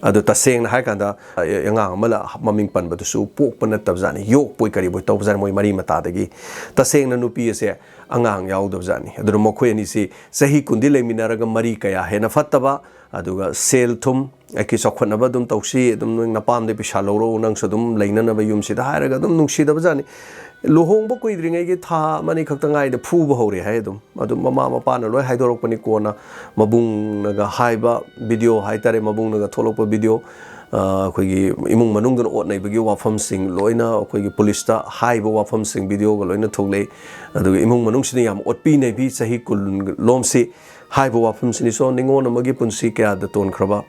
ꯑꯗꯣ ꯇꯁꯦꯡꯅ ꯍꯥꯏ ꯀꯥꯟꯗ, ꯑ, ꯑꯉꯥꯡ ꯑꯃ ꯃꯃꯤꯡ ꯄꯟꯕꯗꯨꯁꯨ ꯄꯣꯛꯄ ꯅꯠꯇꯕꯖꯥꯠꯅꯤ, ꯌꯣꯛꯄꯣꯏ ꯀꯔꯤꯕꯣꯏ ꯇꯧꯕꯖꯥꯠꯅꯤ, ꯃꯣꯏ ꯃꯔꯤ ꯃꯇꯥꯗꯒꯤ꯫ ꯇꯁꯦꯡꯅ ꯅꯨꯄꯤ ꯑꯁꯦ ꯑꯉꯥꯡ ꯌꯥꯎꯗꯕꯖꯥꯠꯅꯤ꯫ ꯑꯗꯨꯅ ꯃꯈꯣꯏ ꯑꯅꯤꯁꯤ ꯆꯍꯤ ꯀꯨꯟꯗꯤ ꯂꯩꯃꯤꯟꯅꯔꯒ ꯃꯔꯤ ꯀꯌꯥ ꯍꯦꯟꯅ ꯐꯠꯇꯕ, ꯑꯗꯨꯒ ꯁꯦꯜ ꯊꯨꯝ, ꯑꯩꯒꯤ ꯆꯥꯎꯈꯠꯅꯕ ꯑꯗꯨꯝ ꯇꯧꯁꯤ, ꯑꯗꯨꯝ ꯅꯣꯏ ꯅꯄꯥꯝꯗꯩ ꯄꯩꯁꯥ ꯂꯧꯔꯛꯎ, ꯅꯪꯁꯨ ꯑꯗꯨꯝ ꯂꯩꯅꯅꯕ ꯌꯨꯝꯁꯤꯗ ꯍꯥꯏꯔꯒ ꯑꯗꯨꯝ ꯅꯨꯡꯁꯤꯗꯕꯖꯥꯠꯅꯤ꯫ ꯂꯨꯍꯣꯡꯕ ꯀꯨꯏꯗ꯭ꯔꯤꯉꯩꯒꯤ ꯊꯥ ꯑꯃꯅꯤ ꯈꯛꯇ ꯉꯥꯏꯗ ꯐꯨꯕ ꯍꯧꯔꯦ ꯍꯥꯏ꯫ ꯑꯗꯨꯝ, ꯑꯗꯨꯝ ꯃꯃꯥ ꯃꯄꯥꯅ ꯂꯣꯏ ꯍꯥꯏꯗꯣꯔꯛꯄꯅꯤ꯫ ꯀꯣꯟꯅ ꯃꯕꯨꯡꯅꯒ ꯍꯥꯏꯕ ꯚꯤꯗꯤꯑꯣ ꯍꯥꯏꯇꯥꯔꯦ, ꯃꯕꯨꯡꯅꯒ ꯊꯣꯛꯂꯛꯄ ꯚꯤꯗꯤꯑꯣ, ꯑ, ꯑꯩꯈꯣꯏꯒꯤ ꯏꯃꯨꯡ ꯃꯅꯨꯡꯗ ꯑꯣꯠ ꯅꯩꯕꯒꯤ ꯋꯥꯐꯝꯁꯤꯡ ꯂꯣꯏꯅ ꯑꯩꯈꯣꯏꯒꯤ ꯄꯨꯂꯤꯁꯇ ꯍꯥꯏꯕ ꯋꯥꯐꯝꯁꯤꯡ ꯚꯤꯗꯤꯑꯣꯒ ꯂꯣꯏꯅ ꯊꯣꯛꯂꯛꯏ꯫ ꯑꯗꯨꯒ ꯏꯃꯨꯡ ꯃꯅꯨꯡꯁꯤꯅ ꯌꯥꯝ ꯑꯣꯠꯄꯤ ꯅꯩꯕꯤ, ꯆꯍꯤ ꯀꯨꯟ ꯂꯣꯝꯁꯤ ꯍꯥꯏꯕ ꯋꯥꯐꯝꯁꯤꯅꯤ꯫ So, ꯅꯤꯉꯣꯜ ꯑꯃꯒꯤ ꯄꯨꯟꯁꯤ ꯀꯌꯥꯗ ꯇꯣꯟꯈ꯭ꯔꯕ,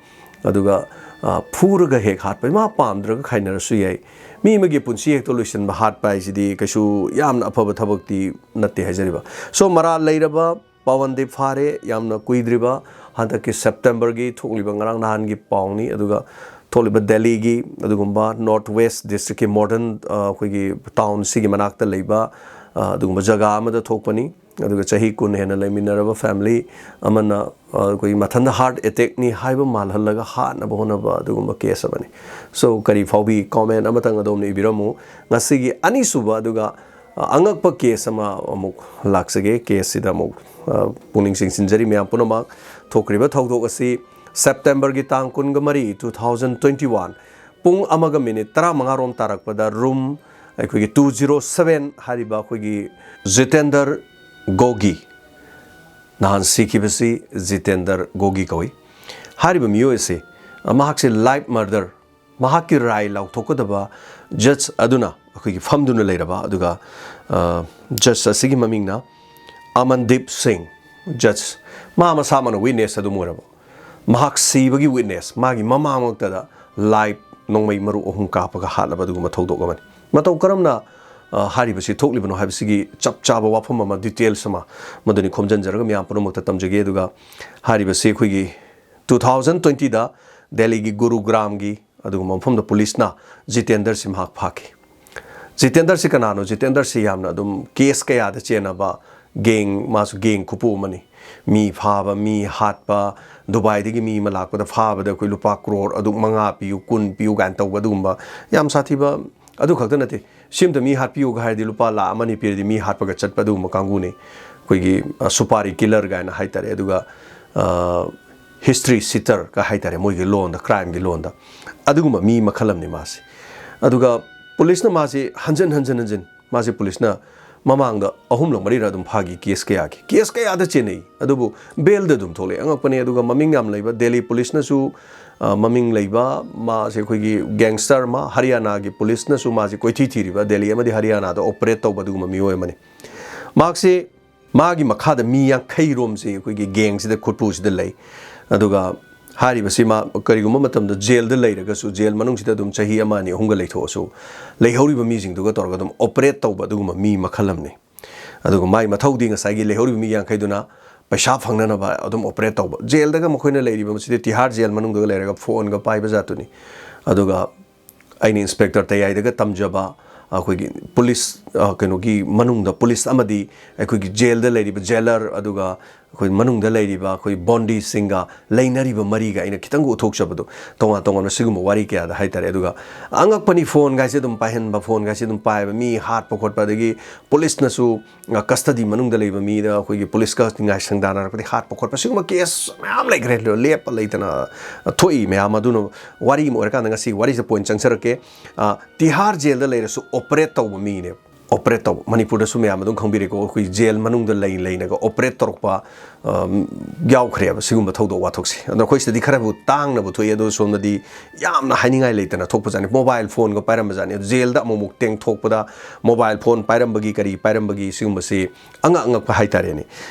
ꯑꯗꯨꯒ, ꯑ, ꯐꯨꯔꯒ ꯍꯦꯛ ꯍꯥꯠꯄ, ꯃꯥ ꯄꯥꯝꯗ꯭ꯔꯒ ꯈꯥꯏꯅꯔꯁꯨ ꯌꯥꯏ꯫ ꯃꯤ ꯑꯃꯒꯤ ꯄꯨꯟꯁꯤ ꯍꯦꯛꯇ ꯂꯣꯏꯁꯤꯟꯕ, ꯍꯥꯠꯄ ꯍꯥꯏꯁꯤꯗꯤ ꯀꯩꯁꯨ ꯌꯥꯝꯅ ꯑꯐꯕ ꯊꯕꯛꯇꯤ ꯅꯠꯇꯦ ꯍꯥꯏꯖꯔꯤꯕ꯫ So, ꯃꯔꯥꯜ ꯂꯩꯔꯕ ꯄꯋꯟꯗꯤꯞ ꯐꯥꯔꯦ, ꯌꯥꯝꯅ ꯀꯨꯏꯗ꯭ꯔꯤꯕ, ꯍꯟꯗꯛꯀꯤ ꯁꯦꯞꯇꯦꯝꯕꯔꯒꯤ ꯊꯣꯛꯂꯤꯕ, ꯉꯔꯥꯡ ꯅꯍꯥꯟꯒꯤ ꯄꯥꯎꯅꯤ꯫ ꯑꯗꯨꯒ ꯊꯣꯛꯂꯤꯕ ꯗꯦꯜꯂꯤꯒꯤ ꯑꯗꯨꯒꯨꯝꯕ ꯅꯣꯔꯠ ꯋꯦꯁ ꯗꯤꯁꯇ꯭ꯔꯤꯛꯀꯤ ꯃꯣꯗꯔꯟ, ꯑ, ꯑꯩꯈꯣꯏꯒꯤ ꯇꯥꯎꯟꯁꯤꯒꯤ ꯃꯅꯥꯛꯇ ꯂꯩꯕ, ꯑ, ꯑꯗꯨꯒꯨꯝꯕ ꯖꯒꯥ ꯑꯃꯗ ꯊꯣꯛꯄꯅꯤ꯫ ꯑꯗꯨꯒ ꯆꯍꯤ ꯀꯨꯟ ꯍꯦꯟꯅ ꯂꯩꯃꯤꯟꯅꯔꯕ ꯐꯦꯃꯤꯂꯤ ꯑꯃꯅ, ꯑ, ꯑꯩꯈꯣꯏꯒꯤ ꯃꯊꯟꯇ ꯍꯥꯔꯠ ꯑꯦꯇꯦꯛꯅꯤ ꯍꯥꯏꯕ ꯃꯥꯜꯍꯜꯂꯒ ꯍꯥꯠꯅꯕ ꯍꯣꯠꯅꯕ ꯑꯗꯨꯒꯨꯝꯕ ꯀꯦꯁ ꯑꯃꯅꯤ꯫ So, ꯀꯔꯤ ꯐꯥꯎꯕꯤ? ꯀꯣꯃꯦꯟ ꯑꯃꯇꯪ ꯑꯗꯣꯝꯅ ꯏꯕꯤꯔꯝꯃꯨ꯫ ꯉꯁꯤꯒꯤ ꯑꯅꯤꯁꯨꯕ, ꯑꯗꯨꯒ, ꯑ, ꯑꯉꯛꯄ ꯀꯦꯁ ꯑꯃ ꯑꯃꯨꯛ ꯂꯥꯛꯆꯒꯦ꯫ ꯀꯦꯁꯁꯤꯗ ꯑꯃꯨꯛ, ꯑ, ꯄꯨꯛꯅꯤꯡ ꯆꯤꯡꯁꯤꯟꯖꯔꯤ ꯃꯌꯥꯝ ꯄꯨꯝꯅꯃꯛ꯫ ꯊꯣꯛꯈ꯭ꯔꯤꯕ ꯊꯧꯗꯣꯛ ꯑꯁꯤ ꯁꯦꯞꯇꯦꯝꯕꯔꯒꯤ ꯇꯥꯡ ꯀꯨꯟꯒ ꯃꯔꯤ, two thousand twenty one, ꯄꯨꯡ ꯑꯃꯒ ꯃꯤꯅꯤꯠ ꯇꯔꯥꯃꯉꯥ ꯔꯣꯝ ꯇꯥꯔꯛꯄꯗ ꯔꯨꯝ ꯑꯩꯈꯣꯏꯒꯤ two zero seven ꯍꯥꯏꯔꯤꯕ ꯑꯩꯈꯣꯏꯒꯤ ꯖꯤꯇꯦꯟꯗꯔ ꯒꯣꯒꯤ, ꯅꯍꯥꯟ ꯁꯤꯈꯤꯕꯁꯤ ꯖꯤꯇꯦꯟꯗꯔ ꯒꯣꯒꯤ ꯀꯧꯏ꯫ ꯍꯥꯏꯔꯤꯕ ꯃꯤꯑꯣꯏ ꯑꯁꯤ, ꯑ, ꯃꯍꯥꯛꯁꯦ ꯂꯥꯏꯐ ꯃꯔꯗꯔ, ꯃꯍꯥꯛꯀꯤ ꯔꯥꯏ ꯂꯥꯎꯊꯣꯛꯀꯗꯕ ꯖꯖ ꯑꯗꯨꯅ ꯑꯩꯈꯣꯏꯒꯤ ꯐꯝꯗꯨꯅ ꯂꯩꯔꯕ, ꯑꯗꯨꯒ, ꯑ, ꯖꯖ ꯑꯁꯤꯒꯤ ꯃꯃꯤꯡꯅ ꯑꯃꯟꯗꯤꯞ ꯁꯤꯡ, ꯖꯖ, ꯃꯥ ꯃꯁꯥꯃꯛꯅ ꯋꯤꯠꯅꯦꯁ ꯑꯗꯨꯝ ꯑꯣꯏꯔꯕ, ꯃꯍꯥꯛ ꯁꯤꯕꯒꯤ ꯋꯤꯠꯅꯦꯁ, ꯃꯥꯒꯤ ꯃꯃꯥꯡꯃꯛꯇꯗ ꯂꯥꯏꯐ ꯅꯣꯡꯃꯩ ꯃꯔꯨ ꯑꯍꯨꯝ ꯀꯥꯞꯄꯒ ꯍꯥꯠꯂꯕ ꯑꯗꯨꯒꯨꯝꯕ ꯊꯧꯗꯣꯛ ꯑꯃꯅꯤ꯫ ꯃꯇꯧ ꯀꯔꯝꯅ, ꯑ, ꯍꯥꯏꯔꯤꯕꯁꯤ ꯊꯣꯛꯂꯤꯕꯅꯣ ꯍꯥꯏꯕꯁꯤꯒꯤ ꯆꯞ ꯆꯥꯕ ꯋꯥꯐꯝ ꯑꯃ, ꯗꯤꯇꯦꯜꯁ ꯑꯃ, ꯃꯗꯨꯅꯤ ꯈꯣꯝꯖꯤꯟꯖꯔꯒ ꯃꯌꯥꯝ ꯄꯨꯝꯅꯃꯛꯇ ꯇꯝꯖꯒꯦ꯫ ꯑꯗꯨꯒ ꯍꯥꯏꯔꯤꯕꯁꯤ ꯑꯩꯈꯣꯏꯒꯤ two thousand twenty ꯗ ꯗꯦꯜꯂꯤꯒꯤ ꯒꯨꯔꯨꯒ꯭ꯔꯥꯝꯒꯤ ꯑꯗꯨꯒꯨꯝꯕ ꯃꯐꯝꯗ ꯄꯨꯂꯤꯁꯅ ꯖꯤꯇꯦꯟꯗꯔꯁꯤ ꯃꯍꯥꯛ ꯐꯥꯈꯤ꯫ ꯖꯤꯇꯦꯟꯗꯔꯁꯤ ꯀꯅꯥꯅꯣ? ꯖꯤꯇꯦꯟꯗꯔꯁꯤ ꯌꯥꯝꯅ ꯑꯗꯨꯝ ꯀꯦꯁ ꯀꯌꯥꯗ ꯆꯦꯟꯅꯕ ꯒꯦꯡ, ꯃꯥꯁꯨ ꯒꯦꯡ ꯈꯨꯄꯨ ꯑꯃꯅꯤ꯫ ꯃꯤ ꯐꯥꯕ, ꯃꯤ ꯍꯥꯠꯄ, ꯗꯨꯕꯥꯏꯗꯒꯤ ꯃꯤ ꯑꯃ ꯂꯥꯛꯄꯗ ꯐꯥꯕꯗ ꯑꯩꯈꯣꯏ ꯂꯨꯄꯥ ꯀ꯭ꯔꯣꯔ ꯑꯗꯨꯛ ꯃꯉꯥ ꯄꯤꯌꯨ, ꯀꯨꯟ ꯄꯤꯌꯨ ꯀꯥꯏꯅ ꯇꯧꯕ, ꯑꯗꯨꯒꯨꯝꯕ ꯌꯥꯝ ꯁꯥꯊꯤꯕ꯫ ꯑꯗꯨ ꯈꯛꯇ ꯅꯠꯇꯦ, ꯁꯤꯝꯇ ꯃꯤ ꯍꯥꯠꯄꯤꯌꯨꯒ ꯍꯥꯏꯔꯗꯤ ꯂꯨꯄꯥ ꯂꯥꯈ ꯑꯃ ꯑꯅꯤ ꯄꯤꯔꯗꯤ ꯃꯤ ꯍꯥꯠꯄꯒ ꯆꯠꯄ ꯑꯗꯨꯒꯨꯝꯕ ꯀꯥꯡꯕꯨꯅꯤ꯫ ꯑꯩꯈꯣꯏꯒꯤ, ꯑ, ꯁꯨꯄꯥꯔꯤ ꯀꯤꯂꯔ ꯀꯥꯏꯅ ꯍꯥꯏꯇꯥꯔꯦ꯫ ꯑꯗꯨꯒ, ꯑ, ꯍꯤꯁꯇ꯭ꯔꯤ ꯁꯤꯇꯔꯒ ꯍꯥꯏꯇꯥꯔꯦ, ꯃꯣꯏꯒꯤ ꯂꯣꯟꯗ, ꯀ꯭ꯔꯥꯏꯝꯒꯤ ꯂꯣꯟꯗ꯫ ꯑꯗꯨꯒꯨꯝꯕ ꯃꯤ ꯃꯈꯜ ꯑꯃꯅꯤ ꯃꯥꯁꯦ꯫ ꯑꯗꯨꯒ ꯄꯨꯂꯤꯁꯅ ꯃꯥꯁꯦ ꯍꯟꯖꯟ ꯍꯟꯖꯟ ꯍꯟꯖꯟ, ꯃꯥꯁꯦ ꯄꯨꯂꯤꯁꯅ ꯃꯃꯥꯡꯗ ꯑꯍꯨꯝꯂꯛ ꯃꯔꯤꯔ ꯑꯗꯨꯝ ꯐꯥꯈꯤ, ꯀꯦꯁ ꯀꯌꯥꯒꯤ, ꯀꯦꯁ ꯀꯌꯥꯗ ꯆꯦꯟꯅꯩ, ꯑꯗꯨꯕꯨ ꯕꯦꯜꯗ ꯑꯗꯨꯝ ꯊꯣꯛꯂꯛꯑꯦ꯫ ꯑꯉꯛꯄꯅꯦ꯫ ꯑꯗꯨꯒ ꯃꯃꯤꯡ ꯌꯥꯝ ꯂꯩꯕ ꯗꯦꯜꯂꯤ ꯄꯨꯂꯤꯁꯅꯁꯨ, ꯑ, ꯃꯃꯤꯡ ꯂꯩꯕ ꯃꯥꯁꯦ ꯑꯩꯈꯣꯏꯒꯤ ꯒꯦꯡꯁꯇꯔ ꯑꯃ, ꯍꯔꯤꯌꯥꯅꯥꯒꯤ ꯄꯨꯂꯤꯁꯅꯁꯨ ꯃꯥꯁꯦ ꯀꯣꯏꯊꯤ ꯊꯤꯔꯤꯕ, ꯗꯦꯜꯂꯤ ꯑꯃꯗꯤ ꯍꯔꯤꯌꯥꯅꯥꯗ ꯑꯣꯄꯔꯦꯠ ꯇꯧꯕ ꯑꯗꯨꯒꯨꯝꯕ ꯃꯤꯑꯣꯏ ꯑꯃꯅꯤ꯫ ꯃꯍꯥꯛꯁꯦ, ꯃꯥꯒꯤ ꯃꯈꯥꯗ ꯃꯤ ꯌꯥꯡꯈꯩ ꯔꯣꯝꯁꯦ ꯑꯩꯈꯣꯏꯒꯤ ꯒꯦꯡꯁꯤꯗ, ꯈꯨꯠꯄꯨꯁꯤꯗ ꯂꯩ꯫ ꯑꯗꯨꯒ ꯍꯥꯏꯔꯤꯕꯁꯤ ꯃꯥ ꯀꯔꯤꯒꯨꯝꯕ ꯃꯇꯝꯗ ꯖꯦꯜꯗ ꯂꯩꯔꯒꯁꯨ, ꯖꯦꯜ ꯃꯅꯨꯡꯁꯤꯗ ꯑꯗꯨꯝ ꯆꯍꯤ ꯑꯃ, ꯑꯅꯤ, ꯑꯍꯨꯝꯒ ꯂꯩꯊꯣꯛꯑꯁꯨ, ꯂꯩꯍꯧꯔꯤꯕ ꯃꯤꯁꯤꯡꯗꯨꯒ ꯇꯧꯔꯒ ꯑꯗꯨꯝ ꯑꯣꯄꯔꯦꯠ ꯇꯧꯕ ꯑꯗꯨꯒꯨꯝꯕ ꯃꯤ ꯃꯈꯜ ꯑꯃꯅꯤ꯫ ꯑꯗꯨꯒ ꯃꯥꯒꯤ ꯃꯊꯧꯗꯤ ꯉꯁꯥꯏꯒꯤ ꯂꯩꯍꯧꯔꯤꯕ ꯃꯤ ꯌꯥꯡꯈꯩꯗꯨꯅ ꯄꯩꯁꯥ ꯐꯪꯅꯅꯕ ꯑꯗꯨꯝ ꯑꯣꯄꯔꯦꯠ ꯇꯧꯕ꯫ ꯖꯦꯜꯗꯒ ꯃꯈꯣꯏꯅ ꯂꯩꯔꯤꯕ ꯃꯁꯤꯗꯤ ꯇꯤꯍꯥꯔ ꯖꯦꯜ ꯃꯅꯨꯡꯗꯒ ꯂꯩꯔꯒ ꯐꯣꯟꯒ ꯄꯥꯏꯕ ꯖꯥꯠꯇꯨꯅꯤ꯫ ꯑꯗꯨꯒ ꯑꯩꯅ ꯏꯟꯁꯄꯦꯛꯇꯔ ꯇꯌꯥꯏꯗꯒ ꯇꯝꯖꯕ ꯑꯩꯈꯣꯏꯒꯤ ꯄꯨꯂꯤꯁ, ꯑ, ꯀꯩꯅꯣꯒꯤ ꯃꯅꯨꯡꯗ ꯄꯨꯂꯤꯁ ꯑꯃꯗꯤ ꯑꯩꯈꯣꯏꯒꯤ ꯖꯦꯜꯗ ꯂꯩꯔꯤꯕ ꯖꯦꯂꯔ, ꯑꯗꯨꯒ ꯑꯩꯈꯣꯏ ꯃꯅꯨꯡꯗ ꯂꯩꯔꯤꯕ ꯑꯩꯈꯣꯏ ꯕꯣꯟꯗꯤꯁꯤꯡꯒ ꯂꯩꯅꯔꯤꯕ ꯃꯔꯤꯒ ꯑꯩꯅ ꯈꯤꯇꯪꯒ ꯎꯠꯊꯣꯛꯆꯕꯗꯣ, ꯇꯣꯉꯥꯟ ꯇꯣꯉꯥꯟꯕ ꯁꯤꯒꯨꯝꯕ ꯋꯥꯔꯤ ꯀꯌꯥꯗ ꯍꯥꯏꯇꯥꯔꯦ꯫ ꯑꯗꯨꯒ ꯑꯉꯛꯄꯅꯤ, ꯐꯣꯟꯒꯥꯏꯁꯦ ꯑꯗꯨꯝ ꯄꯥꯏꯍꯟꯕ, ꯐꯣꯟꯒꯥꯏꯁꯦ ꯑꯗꯨꯝ ꯄꯥꯏꯕ, ꯃꯤ ꯍꯥꯠꯄ ꯈꯣꯠꯄ, ꯑꯗꯒꯤ ꯄꯨꯂꯤꯁꯅꯁꯨ, ꯑ, ꯀꯁꯇꯗꯤ ꯃꯅꯨꯡꯗ ꯂꯩꯕ ꯃꯤꯗ ꯑꯩꯈꯣꯏꯒꯤ ꯄꯨꯂꯤꯁꯀ ꯉꯥꯏ ꯁꯪꯗꯥꯅꯔꯛꯄꯗꯤ ꯍꯥꯠꯄ ꯈꯣꯠꯄ, ꯁꯤꯒꯨꯝꯕ ꯀꯦꯁ ꯃꯌꯥꯝ ꯂꯩꯈ꯭ꯔꯦ, ꯂꯦꯞꯄ ꯂꯩꯇꯅ ꯊꯣꯛꯏ ꯃꯌꯥꯝ꯫ ꯑꯗꯨꯅ ꯋꯥꯔꯤ ꯑꯃ ꯑꯣꯏꯔꯀꯥꯟꯗ ꯉꯁꯤ ꯋꯥꯔꯤꯁꯤꯗ ꯄꯣꯏꯟ ꯆꯪꯖꯔꯛꯀꯦ꯫ ꯑ, ꯇꯤꯍꯥꯔ ꯖꯦꯜꯗ ꯂꯩꯔꯁꯨ ꯑꯣꯄꯔꯦꯠ ꯇꯧꯕ ꯃꯤꯅꯦꯕ꯫ ꯑꯣꯄꯔꯦꯠ ꯇꯧꯕ, ꯃꯅꯤꯄꯨꯔꯗꯁꯨ ꯃꯌꯥꯝ ꯑꯗꯨꯝ ꯈꯪꯕꯤꯔꯦꯀꯣ, ꯑꯩꯈꯣꯏ ꯖꯦꯜ ꯃꯅꯨꯡꯗ ꯂꯩ ꯂꯩꯅꯒ ꯑꯣꯄꯔꯦꯠ ꯇꯧꯔꯛꯄ, ꯑ, ꯌꯥꯎꯈ꯭ꯔꯦꯕ ꯁꯤꯒꯨꯝꯕ ꯊꯧꯗꯣꯛ ꯋꯥꯊꯣꯛꯁꯦ꯫ ꯑꯗꯣ ꯑꯩꯈꯣꯏ ꯁꯤꯗꯗꯤ ꯈꯔꯕꯨ ꯇꯥꯡꯅꯕꯨ ꯊꯣꯛꯏ, ꯑꯗꯣ ꯁꯣꯝꯗꯗꯤ ꯌꯥꯝꯅ ꯍꯥꯏꯅꯤꯡꯉꯥꯏ ꯂꯩꯇꯅ ꯊꯣꯛꯄꯖꯥꯠꯅꯤ꯫ ꯃꯣꯕꯥꯏꯜ ꯐꯣꯟꯒ ꯄꯥꯏꯔꯝꯕꯖꯥꯠꯅꯤ꯫ ꯑꯗꯣ ꯖꯦꯜꯗ ꯑꯃꯨꯛ ꯑꯃꯨꯛ ꯇꯦꯡꯊꯣꯛꯄꯗ ꯃꯣꯕꯥꯏꯜ ꯐꯣꯟ ꯄꯥꯏꯔꯝꯕꯒꯤ, ꯀꯔꯤ ꯄꯥꯏꯔꯝꯕꯒꯤ, ꯁꯤꯒꯨꯝꯕꯁꯤ ꯑꯉꯛ ꯑꯉꯛꯄ ꯍꯥꯏꯇꯥꯔꯦꯅꯦ꯫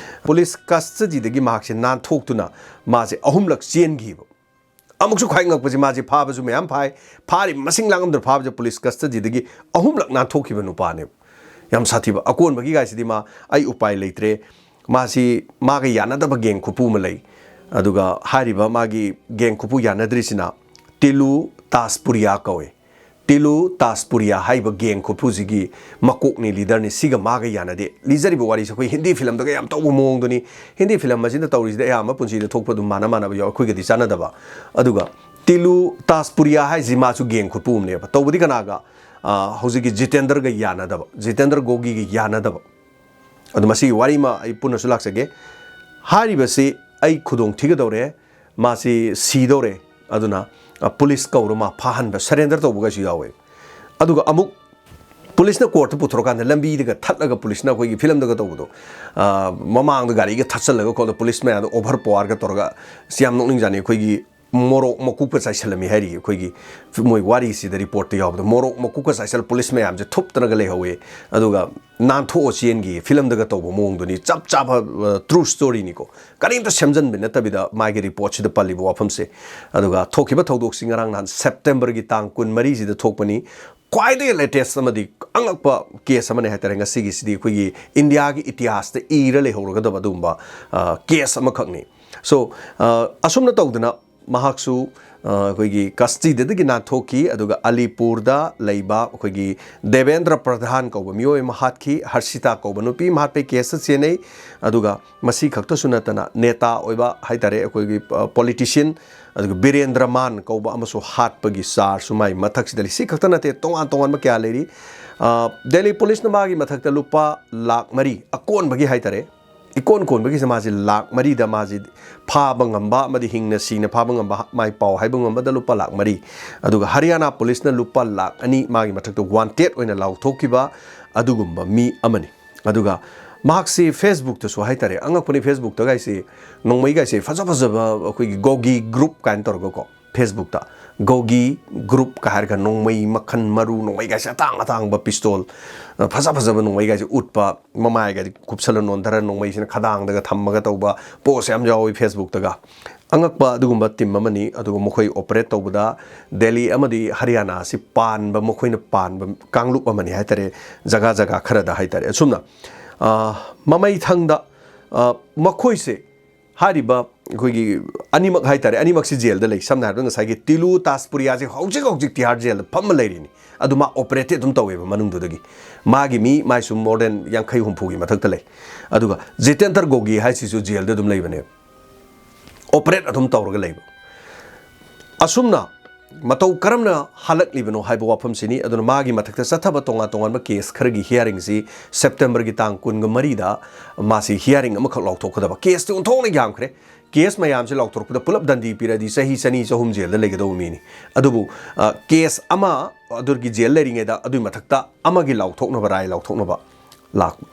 ꯄꯨꯂꯤꯁ ꯀꯁꯇꯗꯤꯗꯒꯤ ꯃꯍꯥꯛꯁꯦ ꯅꯥꯟꯊꯣꯛꯇꯨꯅ ꯃꯥꯁꯦ ꯑꯍꯨꯝꯂꯛ ꯆꯦꯟꯈꯤꯕ꯫ ꯑꯃꯨꯛꯁꯨ ꯈ꯭ꯋꯥꯏ ꯉꯛꯄꯁꯦ, ꯃꯥꯁꯦ ꯐꯥꯕꯁꯨ ꯃꯌꯥꯝ ꯐꯥꯏ, ꯐꯥꯔꯤꯕ ꯃꯁꯤꯡ ꯂꯥꯡꯉꯝꯗꯅ ꯐꯥꯕꯁꯦ ꯄꯨꯂꯤꯁ ꯀꯁꯇꯗꯤꯗꯒꯤ ꯑꯍꯨꯝꯂꯛ ꯅꯥꯟꯊꯣꯛꯈꯤꯕ ꯅꯨꯄꯥꯅꯦꯕ꯫ ꯌꯥꯝ ꯁꯥꯊꯤꯕ꯫ ꯑꯀꯣꯟꯕꯒꯤ ꯒꯥꯏꯁꯤꯗꯤ ꯃꯥ, ꯑꯩ ꯎꯄꯥꯏ ꯂꯩꯇ꯭ꯔꯦ, ꯃꯥꯁꯤ ꯃꯥꯒ ꯌꯥꯅꯗꯕ ꯒꯦꯡ ꯈꯨꯄꯨ ꯑꯃ ꯂꯩ꯫ ꯑꯗꯨꯒ ꯍꯥꯏꯔꯤꯕ ꯃꯥꯒꯤ ꯒꯦꯡ ꯈꯨꯄꯨ ꯌꯥꯅꯗ꯭ꯔꯤꯁꯤꯅ ꯇꯤꯂꯨ, ꯇꯥꯖꯄꯨꯔꯤꯌꯥ ꯀꯧꯏ꯫ ꯇꯤꯂꯨ ꯇꯥꯖꯄꯨꯔꯤꯌꯥ ꯍꯥꯏꯔꯤꯕ ꯒꯦꯡ ꯈꯨꯠꯄꯨꯁꯤꯒꯤ ꯃꯀꯣꯛꯅꯤ, ꯂꯤꯗꯔꯅꯤ꯫ ꯁꯤꯒ ꯃꯥꯒ ꯌꯥꯅꯗꯦ꯫ ꯂꯤꯖꯔꯤꯕ ꯋꯥꯔꯤꯁꯦ ꯑꯩꯈꯣꯏ ꯍꯤꯟꯗꯤ ꯐꯤꯂꯝꯗꯒ ꯌꯥꯝ ꯇꯧꯕ ꯃꯑꯣꯡꯗꯨꯅꯤ꯫ ꯍꯤꯟꯗꯤ ꯐꯤꯂꯝ ꯑꯁꯤꯅ ꯇꯧꯔꯤꯁꯤꯗ ꯑꯌꯥꯝꯕ ꯄꯨꯟꯁꯤꯗ ꯊꯣꯛꯄ ꯑꯗꯨꯝ ꯃꯥꯟꯅ ꯃꯥꯟꯅꯕ ꯌꯥꯎꯏ, ꯑꯩꯈꯣꯏꯒꯗꯤ ꯆꯥꯟꯅꯗꯕ꯫ ꯑꯗꯨꯒ ꯇꯤꯂꯨ ꯇꯥꯖꯄꯨꯔꯤꯌꯥ ꯍꯥꯏꯁꯤ ꯃꯥꯁꯨ ꯒꯦꯡ ꯈꯨꯠꯄꯨ ꯑꯃꯅꯦꯕ꯫ ꯇꯧꯕꯗꯤ ꯀꯅꯥꯒ? ꯑ, ꯍꯧꯖꯤꯛꯀꯤ ꯖꯤꯇꯦꯟꯗ꯭ꯔꯒ ꯌꯥꯅꯗꯕ, ꯖꯤꯇꯦꯟꯗ꯭ꯔ ꯒꯣꯒꯤꯒ ꯌꯥꯅꯗꯕ꯫ ꯑꯗꯨ ꯃꯁꯤꯒꯤ ꯋꯥꯔꯤ ꯑꯃ ꯑꯩ ꯄꯨꯟꯅꯁꯨ ꯂꯥꯛꯆꯒꯦ꯫ ꯍꯥꯏꯔꯤꯕꯁꯤ ꯑꯩ ꯈꯨꯗꯣꯡ ꯊꯤꯒꯗꯧꯔꯦ, ꯃꯥꯁꯤ ꯁꯤꯗꯧꯔꯦ, ꯑꯗꯨꯅ, ꯑ, ꯄꯨꯂꯤꯁ ꯀꯧꯔ ꯃꯥ ꯐꯥꯍꯟꯕ, ꯁꯔꯦꯟꯗꯔ ꯇꯧꯕꯒꯁꯨ ꯌꯥꯎꯋꯦ꯫ ꯑꯗꯨꯒ ꯑꯃꯨꯛ ꯄꯨꯂꯤꯁꯅ ꯀꯣꯔꯠꯇ ꯄꯨꯊꯣꯔꯀꯥꯟꯗ ꯂꯝꯕꯤꯗꯒ ꯊꯠꯂꯒ, ꯄꯨꯂꯤꯁꯅ ꯑꯩꯈꯣꯏꯒꯤ ꯐꯤꯂꯝꯗꯒ ꯇꯧꯕꯗꯣ, ꯑ, ꯃꯃꯥꯡꯗ ꯒꯥꯔꯤꯒ ꯊꯠꯆꯜꯂꯒ ꯈꯣꯠꯂ ꯄꯨꯂꯤꯁ ꯃꯌꯥꯝꯗꯣ ꯑꯣꯚꯔ ꯄꯋꯥꯔꯒ ꯇꯧꯔꯒ, ꯑꯁ, ꯌꯥꯝ ꯅꯣꯛꯅꯤꯡꯖꯥꯅꯤ꯫ ꯑꯩꯈꯣꯏꯒꯤ ꯃꯣꯔꯣꯛ ꯃꯀꯨꯞꯀ ꯆꯥꯏꯁꯜꯂꯝꯃꯤ ꯍꯥꯏꯔꯤ ꯑꯩꯈꯣꯏꯒꯤ ꯃꯣꯏ ꯋꯥꯔꯤꯁꯤꯗ ꯔꯤꯄꯣꯔꯠꯇ ꯌꯥꯎꯕꯗ꯫ ꯃꯣꯔꯣꯛ ꯃꯀꯨꯞꯀ ꯆꯥꯏꯁꯜꯂ ꯄꯨꯂꯤꯁ ꯃꯌꯥꯝꯁꯦ ꯊꯨꯞꯇꯅꯒ ꯂꯩꯍꯧꯋꯦ꯫ ꯑꯗꯨꯒ ꯅꯥꯟꯊꯣꯛꯑ ꯆꯦꯟꯈꯤ, ꯐꯤꯂꯝꯗꯒ ꯇꯧꯕ ꯃꯑꯣꯡꯗꯨꯅꯤ꯫ ꯆꯞ ꯆꯥꯕ, ꯑ, ꯇ꯭ꯔꯨ ꯁ꯭ꯇꯣꯔꯤꯅꯤꯀꯣ꯫ ꯀꯔꯤꯝꯇ ꯁꯦꯝꯖꯟꯕ ꯅꯠꯇꯕꯤꯗ ꯃꯥꯒꯤ ꯔꯤꯄꯣꯔꯠꯁꯤꯗ ꯄꯜꯂꯤꯕ ꯋꯥꯐꯝꯁꯦ꯫ ꯑꯗꯨꯒ ꯊꯣꯛꯈꯤꯕ ꯊꯧꯗꯣꯛꯁꯤ ꯉꯔꯥꯡ ꯅꯍꯥꯟ ꯁꯦꯞꯇꯦꯝꯕꯔꯒꯤ ꯇꯥꯡ ꯀꯨꯟꯃꯔꯤꯁꯤꯗ ꯊꯣꯛꯄꯅꯤ꯫ ꯈ꯭ꯋꯥꯏꯗꯒꯤ ꯂꯦꯇꯦꯁ ꯑꯃꯗꯤ ꯑꯉꯛꯄ ꯀꯦꯁ ꯑꯃꯅꯤ ꯍꯥꯏꯇꯥꯔꯦ꯫ ꯉꯁꯤꯒꯤꯁꯤꯗꯤ ꯑꯩꯈꯣꯏꯒꯤ ꯏꯟꯗꯤꯌꯥꯒꯤ ꯏꯇꯤꯍꯥꯁꯇ ꯏꯔ ꯂꯩꯍꯧꯔꯒꯗꯕ ꯑꯗꯨꯒꯨꯝꯕ, ꯑ, ꯀꯦꯁ ꯑꯃꯈꯛꯅꯤ꯫ ꯁꯣ, ꯑ, ꯑꯁꯨꯝꯅ ꯇꯧꯗꯅ ꯃꯍꯥꯛꯁꯨ, ꯑ, ꯑꯩꯈꯣꯏꯒꯤ ꯀꯁꯇꯤꯗꯤꯗꯒꯤ ꯅꯥꯟꯊꯣꯛꯈꯤ꯫ ꯑꯗꯨꯒ ꯑꯂꯤꯄꯨꯔꯗ ꯂꯩꯕ ꯑꯩꯈꯣꯏꯒꯤ ꯗꯦꯕꯦꯟꯗ꯭ꯔ ꯄ꯭ꯔꯙꯥꯟ ꯀꯧꯕ ꯃꯤꯑꯣꯏ ꯑꯃ ꯍꯥꯠꯈꯤ, ꯍꯔꯁꯤꯇꯥ ꯀꯧꯕ ꯅꯨꯄꯤ ꯑꯃ ꯍꯥꯠꯄꯒꯤ ꯀꯦꯁꯇ ꯆꯦꯟꯅꯩ꯫ ꯑꯗꯨꯒ ꯃꯁꯤ ꯈꯛꯇꯁꯨ ꯅꯠꯇꯅ ꯅꯦꯇꯥ ꯑꯣꯏꯕ ꯍꯥꯏꯇꯥꯔꯦ, ꯑꯩꯈꯣꯏꯒꯤ, ꯑ, ꯄꯣꯂꯤꯇꯤꯁꯤꯌꯟ, ꯑꯗꯨꯒ ꯕꯤꯔꯦꯟꯗ꯭ꯔ ꯃꯥꯟ ꯀꯧꯕ ꯑꯃꯁꯨ ꯍꯥꯠꯄꯒꯤ ꯆꯥꯔꯖꯁꯨ ꯃꯥꯏ ꯃꯊꯛꯁꯤꯗ ꯂꯩ꯫ ꯁꯤ ꯈꯛꯇ ꯅꯠꯇꯦ, ꯇꯣꯉꯥꯟ ꯇꯣꯉꯥꯟꯕ ꯀꯌꯥ ꯂꯩꯔꯤ꯫ ꯑ, ꯗꯦꯜꯂꯤ ꯄꯨꯂꯤꯁꯅ ꯃꯥꯒꯤ ꯃꯊꯛꯇ ꯂꯨꯄꯥ ꯂꯥꯛ ꯃꯔꯤ, ꯑꯀꯣꯟꯕꯒꯤ ꯍꯥꯏꯇꯥꯔꯦ, ꯏꯀꯣꯟ ꯀꯣꯟꯕꯒꯤꯁꯦ ꯃꯥꯁꯦ ꯂꯥꯛ ꯃꯔꯤꯗ ꯃꯥꯁꯦ ꯐꯥꯕ ꯉꯝꯕ ꯑꯃꯗꯤ ꯍꯤꯡꯅ ꯁꯤꯅ ꯐꯥꯕ ꯉꯝꯕ, ꯃꯥꯏ ꯄꯥꯎ ꯍꯥꯏꯕ ꯉꯝꯕꯗ ꯂꯨꯄꯥ ꯂꯥꯛ ꯃꯔꯤ꯫ ꯑꯗꯨꯒ ꯍꯔꯤꯌꯥꯅꯥ ꯄꯨꯂꯤꯁꯅ ꯂꯨꯄꯥ ꯂꯥꯛ ꯑꯅꯤ ꯃꯥꯒꯤ ꯃꯊꯛꯇ ꯋꯥꯟꯇꯦꯗ ꯑꯣꯏꯅ ꯂꯥꯎꯊꯣꯛꯈꯤꯕ ꯑꯗꯨꯒꯨꯝꯕ ꯃꯤ ꯑꯃꯅꯤ꯫ ꯑꯗꯨꯒ ꯃꯍꯥꯛꯁꯤ ꯐꯦꯁꯕꯨꯛꯇꯁꯨ ꯍꯥꯏꯇꯥꯔꯦ, ꯑꯉꯛꯄꯅꯤ, ꯐꯦꯁꯕꯨꯛꯇꯒꯥꯏꯁꯦ ꯅꯣꯡꯃꯩꯒꯥꯏꯁꯦ ꯐꯖ ꯐꯖꯕ ꯑꯩꯈꯣꯏꯒꯤ ꯒꯣꯒꯤ ꯒ꯭ꯔꯨꯞ ꯀꯥꯏꯅ ꯇꯧꯔꯒꯀꯣ, ꯐꯦꯁꯕꯨꯛꯇ ꯒꯣꯒꯤ ꯒ꯭ꯔꯨꯞꯀ ꯍꯥꯏꯔꯒ ꯅꯣꯡꯃꯩ ꯃꯈꯜ ꯃꯔꯨ, ꯅꯣꯡꯃꯩꯒꯥꯏꯁꯦ ꯑꯇꯥꯡ ꯑꯇꯥꯡꯕ ꯄꯤꯁꯇꯣꯜ, ꯑ, ꯐꯖ ꯐꯖꯕ ꯅꯣꯡꯃꯩꯒꯥꯏꯁꯦ ꯎꯠꯄ, ꯃꯃꯥꯏꯒꯗꯤ ꯀꯨꯞꯁꯜꯂ ꯅꯣꯟꯊꯔ ꯅꯣꯡꯃꯩꯁꯤꯅ ꯈꯗꯥꯡꯗꯒ ꯊꯝꯃꯒ ꯇꯧꯕ ꯄꯣꯁ ꯌꯥꯝ ꯌꯥꯎꯋꯤ ꯐꯦꯁꯕꯨꯛꯇꯒ꯫ ꯑꯉꯛꯄ ꯑꯗꯨꯒꯨꯝꯕ ꯇꯤꯝ ꯑꯃꯅꯤ꯫ ꯑꯗꯨꯒ ꯃꯈꯣꯏ ꯑꯣꯄꯔꯦꯠ ꯇꯧꯕꯗ ꯗꯦꯜꯂꯤ ꯑꯃꯗꯤ ꯍꯔꯤꯌꯥꯅꯥ ꯑꯁꯤ ꯄꯥꯟꯕ, ꯃꯈꯣꯏꯅ ꯄꯥꯟꯕ ꯀꯥꯡꯂꯨꯞ ꯑꯃꯅꯤ ꯍꯥꯏꯇꯥꯔꯦ, ꯖꯒꯥ ꯖꯒꯥ ꯈꯔꯗ ꯍꯥꯏꯇꯥꯔꯦ꯫ ꯑꯁꯨꯝꯅ, ꯑ, ꯃꯃꯩꯊꯪꯗ, ꯑ, ꯃꯈꯣꯏꯁꯦ ꯍꯥꯏꯔꯤꯕ ꯑꯩꯈꯣꯏꯒꯤ ꯑꯅꯤꯃꯛ ꯍꯥꯏꯇꯥꯔꯦ, ꯑꯅꯤꯃꯛꯁꯤ ꯖꯦꯜꯗ ꯂꯩ꯫ ꯁꯝꯅ ꯍꯥꯏꯔꯕꯗ ꯉꯁꯥꯏꯒꯤ ꯇꯤꯂꯨ ꯇꯥꯖꯄꯨꯔꯤꯌꯥꯁꯦ ꯍꯧꯖꯤꯛ ꯍꯧꯖꯤꯛ ꯇꯤꯍꯥꯔ ꯖꯦꯜꯗ ꯐꯝꯃ ꯂꯩꯔꯤꯅꯤ꯫ ꯑꯗꯨ ꯃꯥ ꯑꯣꯄꯔꯦꯠꯇꯤ ꯑꯗꯨꯝ ꯇꯧꯋꯦꯕ ꯃꯅꯨꯡꯗꯨꯗꯒꯤ꯫ ꯃꯥꯒꯤ ꯃꯤ ꯃꯥꯏꯁꯨ more than ꯌꯥꯡꯈꯩ ꯍꯨꯝꯐꯨꯒꯤ ꯃꯊꯛꯇ ꯂꯩ꯫ ꯑꯗꯨꯒ ꯖꯤꯇꯦꯟꯗ꯭ꯔ ꯒꯣꯒꯤ ꯍꯥꯏꯁꯤꯁꯨ ꯖꯦꯜꯗ ꯑꯗꯨꯝ ꯂꯩꯕꯅꯦꯕ, ꯑꯣꯄꯔꯦꯠ ꯑꯗꯨꯝ ꯇꯧꯔꯒ ꯂꯩꯕ꯫ ꯑꯁꯨꯝꯅ ꯃꯇꯧ ꯀꯔꯝꯅ ꯍꯜꯂꯛꯂꯤꯕꯅꯣ ꯍꯥꯏꯕ ꯋꯥꯐꯝꯁꯤꯅꯤ꯫ ꯑꯗꯨꯅ ꯃꯥꯒꯤ ꯃꯊꯛꯇ ꯆꯠꯊꯕ ꯇꯣꯉꯥꯟ ꯇꯣꯉꯥꯟꯕ ꯀꯦꯁ ꯈꯔꯒꯤ ꯍꯤꯌꯥꯔꯤꯡꯁꯤ ꯁꯦꯞꯇꯦꯝꯕꯔꯒꯤ ꯇꯥꯡ ꯀꯨꯟꯒ ꯃꯔꯤꯗ ꯃꯥꯁꯤ ꯍꯤꯌꯥꯔꯤꯡ ꯑꯃꯈꯛ ꯂꯥꯎꯊꯣꯛꯀꯗꯕ꯫ ꯀꯦꯁꯇꯤ ꯑꯣꯟꯊꯣꯛꯅ ꯌꯥꯝꯈ꯭ꯔꯦ꯫ ꯀꯦꯁ ꯃꯌꯥꯝꯁꯦ ꯂꯥꯎꯊꯣꯔꯛꯄꯗ ꯄꯨꯂꯞ ꯗꯟꯗꯤ ꯄꯤꯔꯗꯤ ꯆꯍꯤ ꯆꯅꯤ ꯆꯍꯨꯝ ꯖꯦꯜꯗ ꯂꯩꯒꯗꯧꯕ ꯃꯤꯅꯤ꯫ ꯑꯗꯨꯕꯨ, ꯑ, ꯀꯦꯁ ꯑꯃ ꯑꯗꯨꯒꯤ ꯖꯦꯜ ꯂꯩꯔꯤꯉꯩꯗ ꯑꯗꯨꯒꯤ ꯃꯊꯛꯇ ꯑꯃꯒꯤ ꯂꯥꯎꯊꯣꯛꯅꯕ, ꯔꯥꯏ ꯂꯥꯎꯊꯣꯛꯅꯕ ꯂꯥꯛꯄ꯫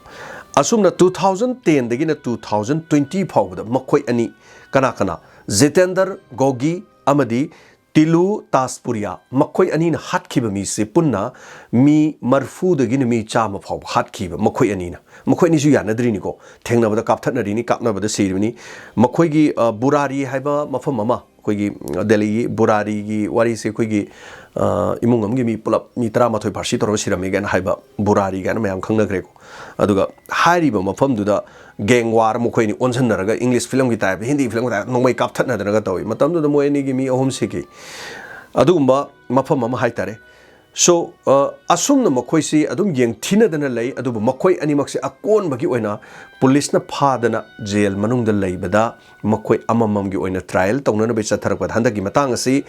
ꯑꯁꯨꯝꯅ two thousand ten ꯗꯒꯤꯅ two thousand twenty ꯐꯥꯎꯕꯗ ꯃꯈꯣꯏ ꯑꯅꯤ, ꯀꯅꯥ ꯀꯅꯥ? ꯖꯤꯇꯦꯟꯗꯔ ꯒꯣꯒꯤ ꯑꯃꯗꯤ ꯇꯤꯂꯨ ꯇꯥꯖꯄꯨꯔꯤꯌꯥ, ꯃꯈꯣꯏ ꯑꯅꯤꯅ ꯍꯥꯠꯈꯤꯕ ꯃꯤꯁꯦ ꯄꯨꯟꯅ ꯃꯤ ꯃꯔꯐꯨꯗꯒꯤꯅ ꯃꯤ ꯆꯥꯝꯃ ꯐꯥꯎꯕ ꯍꯥꯠꯈꯤꯕ ꯃꯈꯣꯏ ꯑꯅꯤꯅ꯫ ꯃꯈꯣꯏ ꯑꯅꯤꯁꯨ ꯌꯥꯅꯗ꯭ꯔꯤꯅꯤꯀꯣ, ꯊꯦꯡꯅꯕꯗ ꯀꯥꯞꯊꯠꯅꯔꯤꯅꯤ, ꯀꯥꯞꯅꯕꯗ ꯁꯤꯔꯤꯕꯅꯤ꯫ ꯃꯈꯣꯏꯒꯤ, ꯑ, ꯕꯨꯔꯥꯔꯤ ꯍꯥꯏꯕ ꯃꯐꯝ ꯑꯃ, ꯑꯩꯈꯣꯏꯒꯤ, ꯑ, ꯗꯦꯜꯂꯤꯒꯤ ꯕꯨꯔꯥꯔꯤꯒꯤ ꯋꯥꯔꯤꯁꯦ, ꯑꯩꯈꯣꯏꯒꯤ, ꯑ, ꯏꯃꯨꯡ ꯑꯃꯒꯤ ꯃꯤ ꯄꯨꯂꯞ ꯃꯤ ꯇꯔꯥꯃꯥꯊꯣꯏ ꯐꯥꯔꯁꯤ ꯇꯧꯔꯒ ꯁꯤꯔꯝꯃꯤ ꯀꯥꯏꯅ ꯍꯥꯏꯕ ꯕꯨꯔꯥꯔꯤ ꯀꯥꯏꯅ ꯃꯌꯥꯝ ꯈꯪꯅꯈ꯭ꯔꯦꯀꯣ꯫ ꯑꯗꯨꯒ ꯍꯥꯏꯔꯤꯕ ꯃꯐꯝꯗꯨꯗ ꯒꯦꯡ ꯋꯥꯔ ꯃꯈꯣꯏ ꯑꯅꯤ ꯑꯣꯟꯁꯤꯟꯅꯔꯒ ꯏꯪꯂꯤꯁ ꯐꯤꯂꯝꯒꯤ ꯇꯥꯏꯞꯇ, ꯍꯤꯟꯗꯤ ꯐꯤꯂꯝꯒꯤ ꯇꯥꯏꯞꯇ ꯅꯣꯡꯃꯩ ꯀꯥꯞꯊꯠꯅꯗꯅꯒ ꯇꯧꯏ꯫ ꯃꯇꯝꯗꯨꯗ ꯃꯣꯏ ꯑꯅꯤꯒꯤ ꯃꯤ ꯑꯍꯨꯝ ꯁꯤꯈꯤ꯫ ꯑꯗꯨꯒꯨꯝꯕ ꯃꯐꯝ ꯑꯃ ꯍꯥꯏꯇꯥꯔꯦ꯫ So, ꯑ, ꯑꯁꯨꯝꯅ ꯃꯈꯣꯏꯁꯤ ꯑꯗꯨꯝ ꯌꯦꯡꯊꯤꯅꯗꯅ ꯂꯩ, ꯑꯗꯨꯕꯨ ꯃꯈꯣꯏ ꯑꯅꯤꯃꯛꯁꯦ ꯑꯀꯣꯟꯕꯒꯤ ꯑꯣꯏꯅ ꯄꯨꯂꯤꯁꯅ ꯐꯥꯗꯅ ꯖꯦꯜ ꯃꯅꯨꯡꯗ ꯂꯩꯕꯗ ꯃꯈꯣꯏ ꯑꯃꯃꯝꯒꯤ ꯑꯣꯏꯅ ꯇ꯭ꯔꯥꯏꯌꯦꯜ ꯇꯧꯅꯅꯕ ꯆꯠꯊꯔꯛꯄꯗ ꯍꯟꯗꯛꯀꯤ ꯃꯇꯥꯡ ꯑꯁꯤ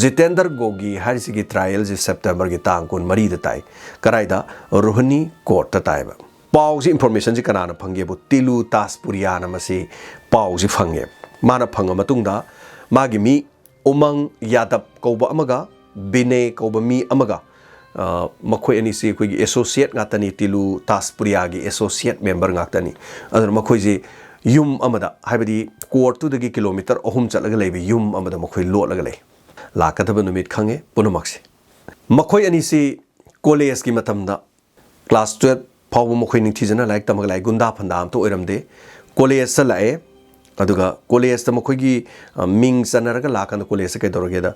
ꯖꯤꯇꯦꯟꯗꯔ ꯒꯣꯒꯤ ꯍꯥꯏꯔꯤꯁꯤꯒꯤ ꯇ꯭ꯔꯥꯏꯌꯦꯜꯁꯤ ꯁꯦꯞꯇꯦꯝꯕꯔꯒꯤ ꯇꯥꯡ ꯀꯨꯟꯃꯔꯤꯗ ꯇꯥꯏ꯫ ꯀꯗꯥꯏꯗ? ꯔꯣꯍꯅꯤ ꯀꯣꯔꯠꯇ ꯇꯥꯏꯕ꯫ ꯄꯥꯎꯁꯤ, ꯏꯟꯐꯣꯔꯃꯦꯁꯟꯁꯤ ꯀꯅꯥꯅ ꯐꯪꯒꯦꯕꯨ? ꯇꯤꯂꯨ ꯇꯥꯖꯄꯨꯔꯤꯌꯥꯅ ꯃꯁꯤ ꯄꯥꯎꯁꯤ ꯐꯪꯉꯦ꯫ ꯃꯥꯅ ꯐꯪꯉ ꯃꯇꯨꯡꯗ ꯃꯥꯒꯤ ꯃꯤ ꯎꯃꯪ ꯌꯥꯗꯕ ꯀꯧꯕ ꯑꯃꯒ ꯕꯤꯅꯦ ꯀꯧꯕ ꯃꯤ ꯑꯃꯒ, ꯑ, ꯃꯈꯣꯏ ꯑꯅꯤꯁꯤ ꯑꯩꯈꯣꯏꯒꯤ ꯑꯦꯁꯣꯁꯤꯌꯦꯠ ꯉꯥꯛꯇꯅꯤ, ꯇꯤꯂꯨ ꯇꯥꯖꯄꯨꯔꯤꯌꯥꯒꯤ ꯑꯦꯁꯣꯁꯤꯌꯦꯠ ꯃꯦꯝꯕꯔ ꯉꯥꯛꯇꯅꯤ꯫ ꯑꯗꯨꯅ ꯃꯈꯣꯏꯁꯤ ꯌꯨꯝ ꯑꯃꯗ, ꯍꯥꯏꯕꯗꯤ ꯀꯣꯔꯠꯇꯨꯗꯒꯤ ꯀꯤꯂꯣꯃꯤꯇꯔ ꯑꯍꯨꯝ ꯆꯠꯂꯒ ꯂꯩꯕ ꯌꯨꯝ ꯑꯃꯗ ꯃꯈꯣꯏ ꯂꯣꯠꯂꯒ ꯂꯩ꯫ ꯂꯥꯛꯀꯗꯕ ꯅꯨꯃꯤꯠ ꯈꯪꯉꯦ ꯄꯨꯝꯅꯃꯛꯁꯦ꯫ ꯃꯈꯣꯏ ꯑꯅꯤꯁꯤ ꯀꯣꯂꯦꯖꯀꯤ ꯃꯇꯝꯗ class twelve ꯐꯥꯎꯕ ꯃꯈꯣꯏ ꯅꯤꯡꯊꯤꯖꯅ ꯂꯥꯏꯔꯤꯛ ꯇꯝꯃꯒ ꯂꯥꯛꯑꯦ, ꯒꯨꯟꯗꯥ ꯐꯟꯗꯥ ꯑꯝꯇ ꯑꯣꯏꯔꯝꯗꯦ꯫ ꯀꯣꯂꯦꯖꯇ ꯂꯥꯛꯑꯦ, ꯑꯗꯨꯒ ꯀꯣꯂꯦꯖꯇ ꯃꯈꯣꯏꯒꯤ, ꯑ, ꯃꯤꯡ ꯆꯟꯅꯔꯒ ꯂꯥꯛꯀꯥꯟꯗ ꯀꯣꯂꯦꯖꯇ ꯀꯩꯗꯧꯔꯒꯦꯗ,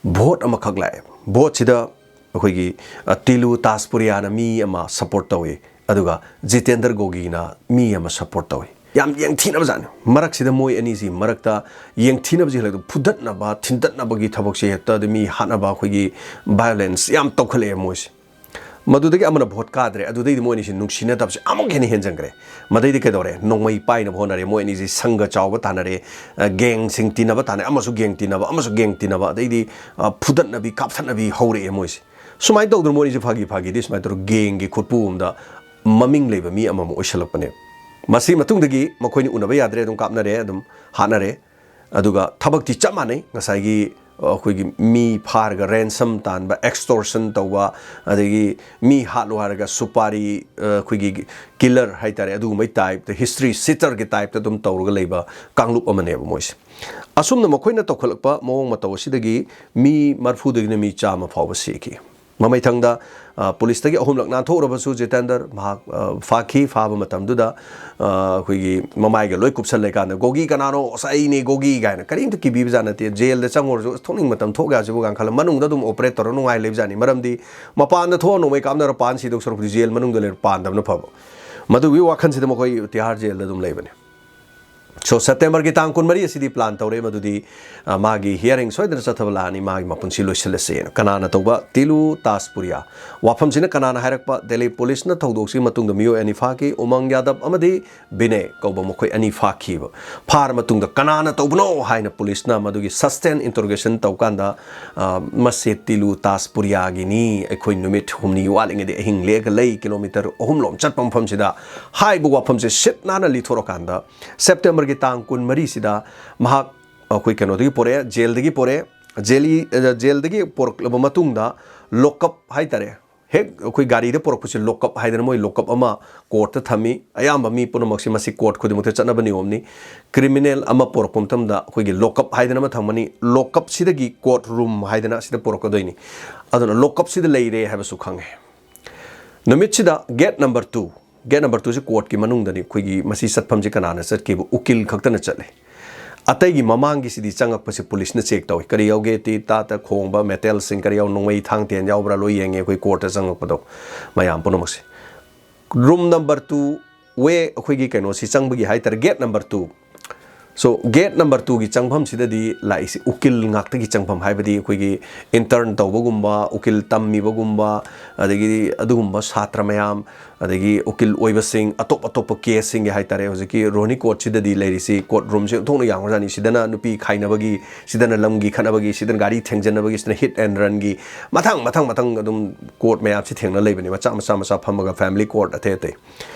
ꯚꯣꯠ ꯑꯃꯈꯛ ꯂꯥꯛꯑꯦ꯫ ꯚꯣꯠꯁꯤꯗ ꯑꯩꯈꯣꯏꯒꯤ, ꯑ, ꯇꯤꯂꯨ ꯇꯥꯖꯄꯨꯔꯤꯌꯥꯅ ꯃꯤ ꯑꯃ ꯁꯞꯄꯣꯔꯠ ꯇꯧꯏ, ꯑꯗꯨꯒ ꯖꯤꯇꯦꯟꯗ꯭ꯔ ꯒꯣꯒꯤꯅ ꯃꯤ ꯑꯃ ꯁꯞꯄꯣꯔꯠ ꯇꯧꯏ꯫ ꯌꯥꯝ ꯌꯦꯡꯊꯤꯅꯕꯖꯥꯠꯅꯤ꯫ ꯃꯔꯛꯁꯤꯗ ꯃꯣꯏ ꯑꯅꯤꯁꯤ ꯃꯔꯛꯇ ꯌꯦꯡꯊꯤꯅꯕꯁꯤ ꯍꯦꯜꯂꯛꯇ, ꯐꯨꯗꯠꯅꯕ, ꯊꯤꯟꯗꯠꯅꯕꯒꯤ ꯊꯕꯛꯁꯦ ꯍꯦꯛꯇ, ꯑꯗꯩ ꯃꯤ ꯍꯥꯠꯅꯕ, ꯑꯩꯈꯣꯏꯒꯤ violence ꯌꯥꯝ ꯇꯧꯈꯠꯂꯛꯑꯦ ꯃꯣꯏꯁꯦ꯫ ꯃꯗꯨꯗꯒꯤ ꯑꯃꯅ ꯚꯣꯠ ꯀꯥꯗ꯭ꯔꯦ, ꯑꯗꯨꯗꯩꯗꯤ ꯃꯣꯏ ꯑꯅꯤꯁꯤ ꯅꯨꯡꯁꯤꯅꯗꯕꯁꯦ ꯑꯃꯨꯛ ꯍꯦꯟꯅ ꯍꯦꯟꯖꯟꯈ꯭ꯔꯦ꯫ ꯃꯗꯩꯗꯤ ꯀꯩꯗꯧꯔꯦ? ꯅꯣꯡꯃꯩ ꯄꯥꯏꯅꯕ ꯍꯣꯠꯅꯔꯦ꯫ ꯃꯣꯏ ꯑꯅꯤꯁꯤ ꯁꯪꯒ ꯆꯥꯎꯕ ꯇꯥꯟꯅꯔꯦ꯫ ꯑ, gangꯁꯤꯡ ꯇꯤꯟꯅꯕ ꯇꯥꯟꯅꯔꯦ꯫ ꯑꯃꯁꯨ gang ꯇꯤꯟꯅꯕ, ꯑꯃꯁꯨ gang ꯇꯤꯟꯅꯕ, ꯑꯗꯩꯗꯤ, ꯑ, ꯐꯨꯗꯠꯅꯕꯤ, ꯀꯥꯞꯊꯠꯅꯕꯤ ꯍꯧꯔꯛꯑꯦ ꯃꯣꯏꯁꯦ꯫ ꯁꯨꯃꯥꯏꯅ ꯇꯧꯗꯅ ꯃꯣꯏ ꯑꯅꯤꯁꯤ ꯐꯥꯒꯤ ꯐꯥꯒꯤꯗꯤ ꯁꯨꯃꯥꯏꯅ ꯇꯧꯔꯒ gangꯒꯤ ꯈꯨꯠꯄꯨ ꯑꯃꯗ ꯃꯃꯤꯡ ꯂꯩꯕ ꯃꯤ ꯑꯃꯃꯨꯛ ꯑꯣꯏꯁꯜꯂꯛꯄꯅꯦ꯫ ꯃꯁꯤ ꯃꯇꯨꯡꯗꯒꯤ ꯃꯈꯣꯏꯅꯤ ꯎꯅꯕ ꯌꯥꯗ꯭ꯔꯦ, ꯑꯗꯨꯝ ꯀꯥꯞꯅꯔꯦ, ꯑꯗꯨꯝ ꯍꯥꯠꯅꯔꯦ꯫ ꯑꯗꯨꯒ ꯊꯕꯛꯇꯤ ꯆꯞ ꯃꯥꯟꯅꯩ꯫ ꯉꯁꯥꯏꯒꯤ, ꯑ, ꯑꯩꯈꯣꯏꯒꯤ ꯃꯤ ꯐꯥꯔꯒ ransom ꯇꯥꯟꯕ, extortion ꯇꯧꯕ, ꯑꯗꯒꯤ ꯃꯤ ꯍꯥꯠꯂꯣ ꯍꯥꯏꯔꯒ ꯁꯨꯄꯥꯔꯤ, ꯑ, ꯑꯩꯈꯣꯏꯒꯤ killer ꯍꯥꯏꯇꯥꯔꯦ, ꯑꯗꯨꯒꯨꯝꯕꯩ typeꯇ, history sheeterꯒꯤ typeꯇ ꯑꯗꯨꯝ ꯇꯧꯔꯒ ꯂꯩꯕ ꯀꯥꯡꯂꯨꯞ ꯑꯃꯅꯦꯕ ꯃꯣꯏꯁꯦ꯫ ꯑꯁꯨꯝꯅ ꯃꯈꯣꯏꯅ ꯇꯧꯈꯠꯂꯛꯄ ꯃꯑꯣꯡ ꯃꯇꯧ ꯑꯁꯤꯗꯒꯤ ꯃꯤ ꯃꯔꯐꯨꯗꯒꯤꯅ ꯃꯤ ꯆꯥꯝꯃ ꯐꯥꯎꯕ ꯁꯤꯈꯤ꯫ ꯃꯃꯩꯊꯪꯗ, ꯑ, ꯄꯨꯂꯤꯁꯇꯒꯤ ꯑꯍꯨꯝꯂꯛ ꯅꯥꯟꯊꯣꯛꯎꯔꯕꯁꯨ ꯖꯤꯇꯦꯟꯗꯔ ꯃꯍꯥꯛ, ꯑ, ꯐꯥꯈꯤ꯫ ꯐꯥꯕ ꯃꯇꯝꯗꯨꯗ, ꯑ, ꯑꯩꯈꯣꯏꯒꯤ ꯃꯃꯥꯏꯒ ꯂꯣꯏ ꯀꯨꯞꯁꯜꯂꯀꯥꯟꯗ, "ꯒꯣꯒꯤ ꯀꯅꯥꯅꯣ? ꯑꯁ, ꯑꯩꯅꯦ ꯒꯣꯒꯤ" ꯀꯥꯏꯅ ꯀꯔꯤꯝꯇ ꯀꯤꯕꯤꯕ ꯖꯥꯠ ꯅꯠꯇꯦ꯫ ꯖꯦꯜꯗ ꯆꯪꯉꯨꯔꯁꯨ, "ꯑꯁ, ꯊꯣꯛꯅꯤꯡ ꯃꯇꯝ ꯊꯣꯛ ꯌꯥꯁꯤꯕꯨ" ꯀꯥꯏꯅ ꯈꯜꯂ ꯃꯅꯨꯡꯗ ꯑꯗꯨꯝ operate ꯇꯧꯔ ꯅꯨꯡꯉꯥꯏ ꯂꯩꯕ ꯖꯥꯠꯅꯤ꯫ ꯃꯔꯝꯗꯤ ꯃꯄꯥꯟꯗ ꯊꯣꯛꯑ ꯅꯣꯡꯃꯩ ꯀꯥꯞꯅꯔ ꯄꯥꯟ ꯁꯤꯗꯧ ꯁꯔꯨꯛꯄꯨꯗꯤ ꯖꯦꯜ ꯃꯅꯨꯡꯗ ꯂꯩꯔ ꯄꯥꯟꯗꯕꯅ ꯐꯕ꯫ ꯃꯗꯨꯒꯤ ꯋꯥꯈꯜꯁꯤꯗ ꯃꯈꯣꯏ ꯇꯤꯍꯥꯔ ꯖꯦꯜꯗ ꯑꯗꯨꯝ ꯂꯩꯕꯅꯤ꯫ So, ꯁꯦꯞꯇꯦꯝꯕꯔꯒꯤ ꯇꯥꯡ ꯀꯨꯟꯃꯔꯤ ꯑꯁꯤꯗꯤ plan ꯇꯧꯔꯦ, ꯃꯗꯨꯗꯤ, ꯑ, ꯃꯥꯒꯤ hearing ꯁꯣꯏꯗꯅ ꯆꯠꯊꯕ ꯂꯥꯛꯑꯅꯤ, ꯃꯥꯒꯤ ꯃꯄꯨꯟꯁꯤ ꯂꯣꯏꯁꯤꯜꯂꯁꯦꯅ꯫ ꯀꯅꯥꯅ ꯇꯧꯕ? ꯇꯤꯂꯨ ꯇꯥꯖꯄꯨꯔꯤꯌꯥ꯫ ꯋꯥꯐꯝꯁꯤꯅ ꯀꯅꯥꯅ ꯍꯥꯏꯔꯛꯄ? ꯗꯦꯜꯂꯤ ꯄꯨꯂꯤꯁꯅ ꯊꯧꯗꯣꯛꯁꯤꯒꯤ ꯃꯇꯨꯡꯗ ꯃꯤꯑꯣꯏ ꯑꯅꯤ ꯐꯥꯈꯤ, ꯎꯃꯪ ꯌꯥꯗꯕ ꯑꯃꯗꯤ ꯕꯤꯅꯦ ꯀꯧꯕ, ꯃꯈꯣꯏ ꯑꯅꯤ ꯐꯥꯈꯤꯕ꯫ ꯐꯥꯔ ꯃꯇꯨꯡꯗ ꯀꯅꯥꯅ ꯇꯧꯕꯅꯣ ꯍꯥꯏꯅ ꯄꯨꯂꯤꯁꯅ ꯃꯗꯨꯒꯤ sustained interrogation ꯇꯧꯀꯥꯟꯗ, ꯑ, "ꯃꯁꯤ ꯇꯤꯂꯨ ꯇꯥꯖꯄꯨꯔꯤꯌꯥꯒꯤꯅꯤ, ꯑꯩꯈꯣꯏ ꯅꯨꯃꯤꯠ ꯍꯨꯝꯅꯤ ꯋꯥꯠꯂꯤꯉꯩꯗ ꯑꯍꯤꯡ ꯂꯦꯛꯑꯒ ꯂꯩ, ꯀꯤꯂꯣꯃꯤꯇꯔ ꯑꯍꯨꯝꯂꯣꯝ ꯆꯠꯄ ꯃꯐꯝꯁꯤꯗ" ꯍꯥꯏꯕ ꯋꯥꯐꯝꯁꯦ ꯁꯤꯠ ꯅꯥꯟꯅ ꯂꯤꯊꯣꯔꯀꯥꯟꯗ, ꯁꯦꯞꯇꯦꯝꯕꯔꯒꯤ ꯇꯥꯡ ꯀꯨꯟꯃꯔꯤꯁꯤꯗ ꯃꯍꯥꯛ ꯑꯩꯈꯣꯏ ꯀꯩꯅꯣꯗꯒꯤ ꯄꯣꯔꯛꯑꯦ, ꯖꯦꯜꯗꯒꯤ ꯄꯣꯔꯛꯑꯦ꯫ ꯖꯦꯜꯒꯤ, ꯑ, ꯖꯦꯜꯗꯒꯤ ꯄꯣꯔꯛꯂꯕ ꯃꯇꯨꯡꯗ lockup ꯍꯥꯏꯇꯥꯔꯦ, ꯍꯦꯛ ꯑꯩꯈꯣꯏ ꯒꯥꯔꯤꯗ ꯄꯣꯔꯛꯄꯁꯦ lockup ꯍꯥꯏꯗꯅ ꯃꯣꯏ lockup ꯑꯃ courtꯇ ꯊꯝꯃꯤ꯫ ꯑꯌꯥꯝꯕ ꯃꯤ ꯄꯨꯝꯅꯃꯛꯁꯤ ꯃꯁꯤ court ꯈꯨꯗꯤꯡꯃꯛꯇ ꯆꯠꯅꯕ ꯅꯤꯌꯣꯝꯅꯤ꯫ Criminal ꯑꯃ ꯄꯣꯔꯛꯄ ꯃꯇꯝꯗ ꯑꯩꯈꯣꯏꯒꯤ lockup ꯍꯥꯏꯗꯅ ꯑꯃ ꯊꯝꯒꯅꯤ, lockupꯁꯤꯗꯒꯤ court room ꯍꯥꯏꯗꯅ ꯑꯁꯤꯗ ꯄꯣꯔꯛꯀꯗꯣꯏꯅꯤ꯫ ꯑꯗꯨꯅ lockupꯁꯤꯗ ꯂꯩꯔꯦ ꯍꯥꯏꯕꯁꯨ ꯈꯪꯉꯦ꯫ ꯅꯨꯃꯤꯠꯁꯤꯗ gate number two, gate number twoꯁꯤ courtꯀꯤ ꯃꯅꯨꯡꯗꯅꯤ꯫ ꯑꯩꯈꯣꯏꯒꯤ ꯃꯁꯤ ꯆꯠꯐꯝꯁꯤ ꯀꯅꯥꯅ ꯆꯠꯀꯦꯕꯨ ꯎꯀꯤꯜ ꯈꯛꯇꯅ ꯆꯠꯂꯦ꯫ ꯑꯇꯩꯒꯤ ꯃꯃꯥꯡꯒꯤꯁꯤꯗꯤ ꯆꯪꯉꯛꯄꯁꯦ ꯄꯨꯂꯤꯁꯅ check ꯇꯧꯏ꯫ ꯀꯔꯤ ꯌꯥꯎꯒꯦ? ꯇꯤ ꯇꯥ ꯇ ꯈꯣꯡꯕ metalꯁꯤꯡ ꯀꯔꯤ ꯌꯥꯎ, ꯅꯣꯡꯃꯩ ꯊꯥꯡ ꯇꯦꯟ ꯌꯥꯎꯕ꯭ꯔꯥ? ꯂꯣꯏ ꯌꯦꯡꯉꯦ ꯑꯩꯈꯣꯏ courtꯇ ꯆꯪꯉꯛꯄꯗꯣ, ꯃꯌꯥꯝ ꯄꯨꯝꯅꯃꯛꯁꯦ꯫ Room number two ꯋꯦ ꯑꯩꯈꯣꯏꯒꯤ ꯀꯩꯅꯣꯁꯤ ꯆꯪꯕꯒꯤ ꯍꯥꯏꯇꯥꯔꯦ, ꯒꯦꯠ ꯅꯝꯕꯔ ꯇꯨ꯫ ꯁꯣ ꯒꯦꯠ ꯅꯝꯕꯔ ꯇꯨꯒꯤ ꯆꯪꯐꯝꯁꯤꯗꯗꯤ ꯂꯥꯛꯏꯁꯤ ꯎꯀꯤꯜ ꯉꯥꯛꯇꯒꯤ ꯆꯪꯐꯝ, ꯍꯥꯏꯕꯗꯤ ꯑꯩꯈꯣꯏꯒꯤ ꯏꯟꯇꯔꯟ ꯇꯧꯕꯒꯨꯝꯕ, ꯎꯀꯤꯜ ꯇꯝꯃꯤꯕꯒꯨꯝꯕ, ꯑꯗꯒꯤꯗꯤ ꯑꯗꯨꯒꯨꯝꯕ ꯁꯥꯇ꯭ꯔ ꯃꯌꯥꯝ, ꯑꯗꯒꯤ ꯎꯀꯤꯜ ꯑꯣꯏꯕꯁꯤꯡ, ꯑꯇꯣꯞ ꯑꯇꯣꯞꯄ ꯀꯦꯁꯁꯤꯡꯒꯤ ꯍꯥꯏꯇꯥꯔꯦ꯫ ꯍꯧꯖꯤꯛꯀꯤ ꯔꯣꯍꯅꯤ ꯀꯣꯔꯠꯁꯤꯗꯗꯤ ꯂꯩꯔꯤꯁꯤ ꯀꯣꯔꯠ ꯔꯨꯝꯁꯦ ꯑꯣꯟꯊꯣꯛꯅ ꯌꯥꯝꯈ꯭ꯔꯖꯥꯠꯅꯤ꯫ ꯁꯤꯗꯅ ꯅꯨꯄꯤ ꯈꯥꯏꯅꯕꯒꯤ, ꯁꯤꯗꯅ ꯂꯝꯒꯤ ꯈꯠꯅꯕꯒꯤ, ꯁꯤꯗꯅ ꯒꯥꯔꯤ ꯊꯦꯡꯖꯟꯅꯕꯒꯤ, ꯁꯤꯗꯅ ꯍꯤꯠ ꯑꯦꯟ ꯔꯟꯒꯤ, ꯃꯊꯪ ꯃꯊꯪ ꯃꯊꯪ ꯑꯗꯨꯝ ꯀꯣꯔꯠ ꯃꯌꯥꯝꯁꯤ ꯊꯦꯡꯅ ꯂꯩꯕꯅꯤ, ꯃꯆꯥ ꯃꯆꯥ ꯃꯆꯥ ꯐꯝꯃꯒ, ꯐꯦꯃꯤꯂꯤ ꯀꯣꯔꯠ ꯑꯇꯩ ꯑꯇꯩ꯫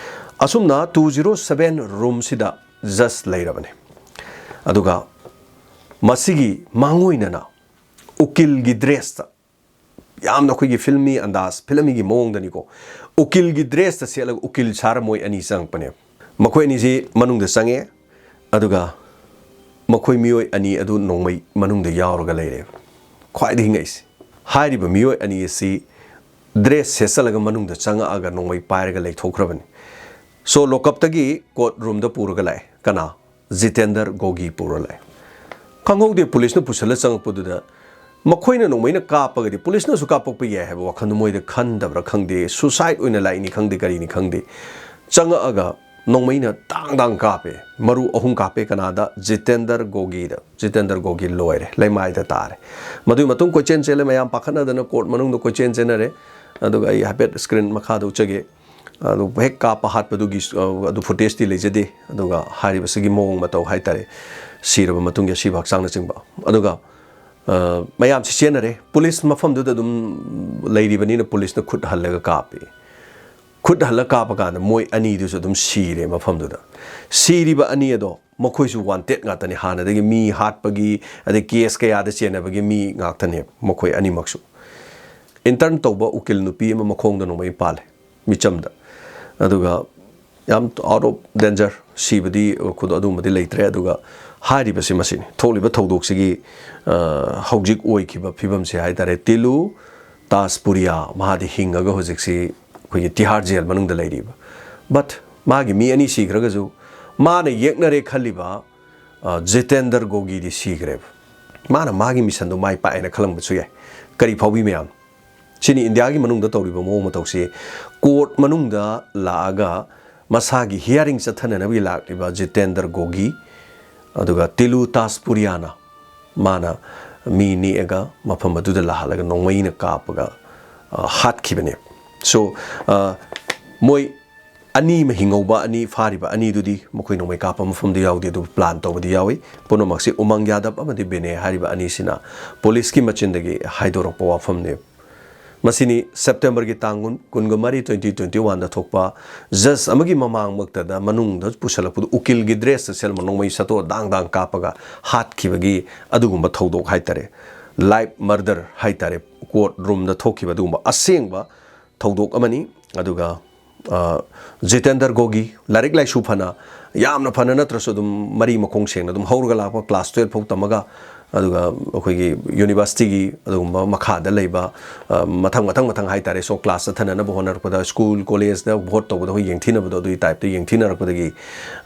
ꯑꯁꯨꯝꯅ ꯇꯨ ꯖꯤꯔꯣ ꯁꯕꯦꯟ ꯔꯨꯝꯁꯤꯗ ꯖꯁ ꯂꯩꯔꯕꯅꯤ꯫ ꯑꯗꯨꯒ ꯃꯁꯤꯒꯤ ꯃꯥꯡꯑꯣꯏꯅꯅ ꯎꯀꯤꯜꯒꯤ ꯗ꯭ꯔꯦꯁꯇ, ꯌꯥꯝꯅ ꯑꯩꯈꯣꯏꯒꯤ ꯐꯤꯜꯃꯤ ꯑꯟꯗꯥꯖ, ꯐꯤꯜꯃꯤꯒꯤ ꯃꯑꯣꯡꯗꯅꯤꯀꯣ, ꯎꯀꯤꯜꯒꯤ ꯗ꯭ꯔꯦꯁꯇ ꯁꯦꯠꯂꯒ ꯎꯀꯤꯜ ꯁꯥꯔ ꯃꯣꯏ ꯑꯅꯤ ꯆꯪꯉꯛꯄꯅꯦꯕ꯫ ꯃꯈꯣꯏ ꯑꯅꯤꯁꯤ ꯃꯅꯨꯡꯗ ꯆꯪꯉꯦ, ꯑꯗꯨꯒ ꯃꯈꯣꯏ ꯃꯤꯑꯣꯏ ꯑꯅꯤ ꯑꯗꯨ ꯅꯣꯡꯃꯩ ꯃꯅꯨꯡꯗ ꯌꯥꯎꯔꯒ ꯂꯩꯔꯦꯕ꯫ ꯈ꯭ꯋꯥꯏꯗꯒꯤ ꯉꯛꯏꯁꯦ, ꯍꯥꯏꯔꯤꯕ ꯃꯤꯑꯣꯏ ꯑꯅꯤ ꯑꯁꯤ ꯗ꯭ꯔꯦꯁ ꯁꯦꯠꯆꯜꯂꯒ ꯃꯅꯨꯡꯗ ꯆꯪꯉꯛꯑꯒ ꯅꯣꯡꯃꯩ ꯄꯥꯏꯔꯒ ꯂꯩꯊꯣꯛꯈ꯭ꯔꯕꯅꯤ꯫ ꯁꯣ ꯂꯣꯀꯞꯇꯒꯤ ꯀꯣꯔꯠ ꯔꯨꯝꯗ ꯄꯨꯔꯒ ꯂꯥꯛꯑꯦ꯫ ꯀꯅꯥ? ꯖꯤꯇꯦꯟꯗꯔ ꯒꯣꯒꯤ ꯄꯨꯔ ꯂꯥꯛꯑꯦ꯫ ꯈꯪꯍꯧꯗꯦ, ꯄꯨꯂꯤꯁꯅ ꯄꯨꯁꯜꯂ ꯆꯪꯉꯛꯄꯗꯨꯗ ꯃꯈꯣꯏꯅ ꯅꯣꯡꯃꯩꯅ ꯀꯥꯞꯄꯒꯗꯤ ꯄꯨꯂꯤꯁꯅꯁꯨ ꯀꯥꯞꯄꯛꯄ ꯌꯥꯏ ꯍꯥꯏꯕ ꯋꯥꯈꯜꯗꯣ ꯃꯣꯏꯗ ꯈꯟꯗꯕ꯭ꯔꯥ ꯈꯪꯗꯦ, ꯁꯨꯁꯥꯏꯠ ꯑꯣꯏꯅ ꯂꯥꯛꯏꯅꯤ ꯈꯪꯗꯦ, ꯀꯔꯤꯅꯤ ꯈꯪꯗꯦ, ꯆꯪꯉꯛꯑꯒ ꯅꯣꯡꯃꯩꯅ ꯇꯥꯡ ꯇꯥꯡ ꯀꯥꯞꯄꯦ꯫ ꯃꯔꯨ ꯑꯍꯨꯝ ꯀꯥꯞꯄꯦ꯫ ꯀꯅꯥꯗ? ꯖꯤꯇꯦꯟꯗꯔ ꯒꯣꯒꯤꯗ꯫ ꯖꯤꯇꯦꯟꯗꯔ ꯒꯣꯒꯤ ꯂꯣꯏꯔꯦ, ꯂꯩꯃꯥꯏꯗ ꯇꯥꯔꯦ꯫ ꯃꯗꯨꯒꯤ ꯃꯇꯨꯡ ꯀꯣꯏꯆꯦꯟ ꯆꯦꯜꯂꯦ, ꯃꯌꯥꯝ ꯄꯥꯈꯠꯅꯗꯅ ꯀꯣꯔꯠ ꯃꯅꯨꯡꯗ ꯀꯣꯏꯆꯦꯟ ꯆꯦꯟꯅꯔꯦ꯫ ꯑꯗꯨꯒ ꯑꯩ ꯍꯥꯏꯐꯦꯠ ꯁ꯭ꯀ꯭ꯔꯤꯟ ꯃꯈꯥꯗ ꯎꯠꯆꯒꯦ꯫ ꯑꯗꯨ ꯍꯦꯛ ꯀꯥꯞꯄ ꯍꯥꯠꯄꯗꯨꯒꯤ, ꯑ, ꯑꯗꯨ ꯐꯨꯇꯦꯖꯇꯤ ꯂꯩꯖꯗꯦ꯫ ꯑꯗꯨꯒ ꯍꯥꯏꯔꯤꯕꯁꯤꯒꯤ ꯃꯑꯣꯡ ꯃꯇꯧ ꯍꯥꯏꯇꯥꯔꯦ, ꯁꯤꯔꯕ ꯃꯇꯨꯡꯒꯤ ꯑꯁꯤꯕ ꯍꯛꯆꯥꯡꯅꯆꯤꯡꯕ꯫ ꯑꯗꯨꯒ, ꯑ, ꯃꯌꯥꯝꯁꯤ ꯆꯦꯟꯅꯔꯦ꯫ ꯄꯨꯂꯤꯁ ꯃꯐꯝꯗꯨꯗ ꯑꯗꯨꯝ ꯂꯩꯔꯤꯕꯅꯤꯅ ꯄꯨꯂꯤꯁꯅ ꯈꯨꯠ ꯍꯜꯂꯒ ꯀꯥꯞꯄꯤ꯫ ꯈꯨꯠ ꯍꯜꯂ ꯀꯥꯞꯄ ꯀꯥꯟꯗ ꯃꯣꯏ ꯑꯅꯤꯗꯨꯁꯨ ꯑꯗꯨꯝ ꯁꯤꯔꯦ ꯃꯐꯝꯗꯨꯗ꯫ ꯁꯤꯔꯤꯕ ꯑꯅꯤ ꯑꯗꯣ ꯃꯈꯣꯏꯁꯨ ꯋꯥꯟꯇꯦꯗ ꯉꯥꯛꯇꯅꯤ, ꯍꯥꯟꯅꯗꯒꯤ ꯃꯤ ꯍꯥꯠꯄꯒꯤ, ꯑꯗꯩ ꯀꯦꯁ ꯀꯌꯥꯗ ꯆꯦꯟꯅꯕꯒꯤ ꯃꯤ ꯉꯥꯛꯇꯅꯦꯕ ꯃꯈꯣꯏ ꯑꯅꯤꯃꯛꯁꯨ꯫ ꯏꯟꯇꯔꯟ ꯇꯧꯕ ꯎꯀꯤꯜ ꯅꯨꯄꯤ ꯑꯃ ꯃꯈꯣꯡꯗ ꯅꯣꯡꯃꯩ ꯄꯥꯜꯂꯦ, ꯃꯤꯆꯝꯗ꯫ ꯑꯗꯨꯒ ꯌꯥꯝ ꯑꯥꯎꯠ ꯑꯣꯐ ꯗꯦꯟꯖꯔ, ꯁꯤꯕꯗꯤ ꯈꯨꯗꯣ-, ꯑꯗꯨꯒꯨꯝꯕꯗꯤ ꯂꯩꯇ꯭ꯔꯦ꯫ ꯑꯗꯨꯒ ꯍꯥꯏꯔꯤꯕꯁꯤ ꯃꯁꯤꯅꯤ ꯊꯣꯛꯂꯤꯕ ꯊꯧꯗꯣꯛꯁꯤꯒꯤ, ꯑ, ꯍꯧꯖꯤꯛ ꯑꯣꯏꯈꯤꯕ ꯐꯤꯕꯝꯁꯦ ꯍꯥꯏꯇꯥꯔꯦ꯫ ꯇꯤꯂꯨ ꯇꯥꯖꯄꯨꯔꯤꯌꯥ, ꯃꯥꯗꯤ ꯍꯤꯡꯉꯒ ꯍꯧꯖꯤꯛꯁꯤ ꯑꯩꯈꯣꯏꯒꯤ ꯇꯤꯍꯥꯔ ꯖꯦꯜ ꯃꯅꯨꯡꯗ ꯂꯩꯔꯤꯕ꯫ But ꯃꯥꯒꯤ ꯃꯤ ꯑꯅꯤ ꯁꯤꯈ꯭ꯔꯒꯁꯨ ꯃꯥꯅ ꯌꯦꯛꯅꯔꯦ ꯈꯜꯂꯤꯕ, ꯑ, ꯖꯤꯇꯦꯟꯗꯔ ꯒꯣꯒꯤꯗꯤ ꯁꯤꯈ꯭ꯔꯦꯕ꯫ ꯃꯥꯅ ꯃꯥꯒꯤ ꯃꯤꯁꯟꯗꯣ ꯃꯥꯏ ꯄꯥꯛꯑꯦꯅ ꯈꯜꯂꯝꯕꯁꯨ ꯌꯥꯏ꯫ ꯀꯔꯤ ꯐꯥꯎꯕꯤ ꯃꯌꯥꯝ? ꯁꯤꯅꯤ ꯏꯟꯗꯤꯌꯥꯒꯤ ꯃꯅꯨꯡꯗ ꯇꯧꯔꯤꯕ ꯃꯑꯣꯡ ꯃꯇꯧꯁꯤ꯫ ꯀꯣꯔꯠ ꯃꯅꯨꯡꯗ ꯂꯥꯛꯑꯒ ꯃꯁꯥꯒꯤ hearing ꯆꯠꯊꯅꯅꯕꯒꯤ ꯂꯥꯛꯂꯤꯕ ꯖꯤꯇꯦꯟꯗ꯭ꯔ ꯒꯣꯒꯤ, ꯑꯗꯨꯒ ꯇꯤꯂꯨ ꯇꯥꯁꯄꯨꯔꯤꯌꯥꯅ ꯃꯥꯅ ꯃꯤ ꯅꯦꯛꯑꯒ ꯃꯐꯝ ꯑꯗꯨꯗ ꯂꯥꯛꯍꯜꯂꯒ ꯅꯣꯡꯃꯩꯅ ꯀꯥꯞꯄꯒ, ꯑ, ꯍꯥꯠꯈꯤꯕꯅꯦ꯫ So, ꯑ, ꯃꯣꯏ ꯑꯅꯤ ꯑꯃ ꯍꯤꯡꯍꯧꯕ, ꯑꯅꯤ ꯐꯥꯔꯤꯕ ꯑꯅꯤꯗꯨꯗꯤ ꯃꯈꯣꯏ ꯅꯣꯡꯃꯩ ꯀꯥꯞꯄ ꯃꯐꯝꯗ ꯌꯥꯎꯗꯦ, ꯑꯗꯨꯕꯨ plan ꯇꯧꯕꯗꯤ ꯌꯥꯎꯏ꯫ ꯄꯨꯝꯅꯃꯛꯁꯤ ꯎꯃꯪ ꯌꯥꯗꯕ ꯑꯃꯗꯤ ꯕꯤꯅꯦ ꯍꯥꯏꯔꯤꯕ ꯑꯅꯤꯁꯤꯅ ꯄꯨꯂꯤꯁꯀꯤ ꯃꯆꯤꯟꯗꯒꯤ ꯍꯥꯏꯗꯣꯔꯛꯄ ꯋꯥꯐꯝꯅꯤ꯫ ꯃꯁꯤꯅꯤ ꯁꯦꯞꯇꯦꯝꯕꯔꯒꯤ ꯇꯥꯡ ꯀꯨꯟ-, ꯀꯨꯟꯒ ꯃꯔꯤ, twenty twenty-one ꯗ ꯊꯣꯛꯄ ꯖꯖ ꯑꯃꯒꯤ ꯃꯃꯥꯡꯃꯛꯇꯗ ꯃꯅꯨꯡꯗ ꯄꯨꯁꯜꯂꯛꯄꯗꯨ ꯎꯀꯤꯜꯒꯤ dress ꯁꯦꯠꯂꯝꯕ ꯅꯣꯡꯃꯩ ꯁꯠꯇꯣ ꯗꯥꯡ ꯗꯥꯡ ꯀꯥꯞꯄꯒ ꯍꯥꯠꯈꯤꯕꯒꯤ ꯑꯗꯨꯒꯨꯝꯕ ꯊꯧꯗꯣꯛ ꯍꯥꯏꯇꯥꯔꯦ꯫ Live murder ꯍꯥꯏꯇꯥꯔꯦ꯫ Court room ꯗ ꯊꯣꯛꯈꯤꯕ ꯑꯗꯨꯒꯨꯝꯕ ꯑꯁꯦꯡꯕ ꯊꯧꯗꯣꯛ ꯑꯃꯅꯤ꯫ ꯑꯗꯨꯒ, ꯑ, ꯖꯤꯇꯦꯟꯗ꯭ꯔ ꯒꯣꯒꯤ ꯂꯥꯏꯔꯤꯛ ꯂꯥꯏꯁꯨ ꯐꯅ, ꯌꯥꯝꯅ ꯐꯅ ꯅꯠꯇ꯭ꯔꯁꯨ ꯑꯗꯨꯝ ꯃꯔꯤ ꯃꯈꯣꯡ ꯁꯦꯡꯅ ꯑꯗꯨꯝ ꯍꯧꯔꯒ ꯂꯥꯛꯄ, class twelve ꯐꯥꯎ ꯇꯝꯃꯒ, ꯑꯗꯨꯒ ꯑꯩꯈꯣꯏꯒꯤ university ꯒꯤ ꯑꯗꯨꯒꯨꯝꯕ ꯃꯈꯥꯗ ꯂꯩꯕ, ꯑ, ꯃꯊꯪ, ꯃꯊꯪ, ꯃꯊꯪ ꯍꯥꯏꯇꯥꯔꯦ꯫ So, class ꯆꯠꯊꯅꯅꯕ ꯍꯣꯠꯅꯔꯛꯄꯗ, school, college ꯗ vote ꯇꯧꯕꯗ ꯑꯩꯈꯣꯏ ꯌꯦꯡꯊꯤꯅꯕꯗꯣ, ꯑꯗꯨꯒꯤ type ꯇ ꯌꯦꯡꯊꯤꯅꯔꯛꯄꯗꯒꯤ,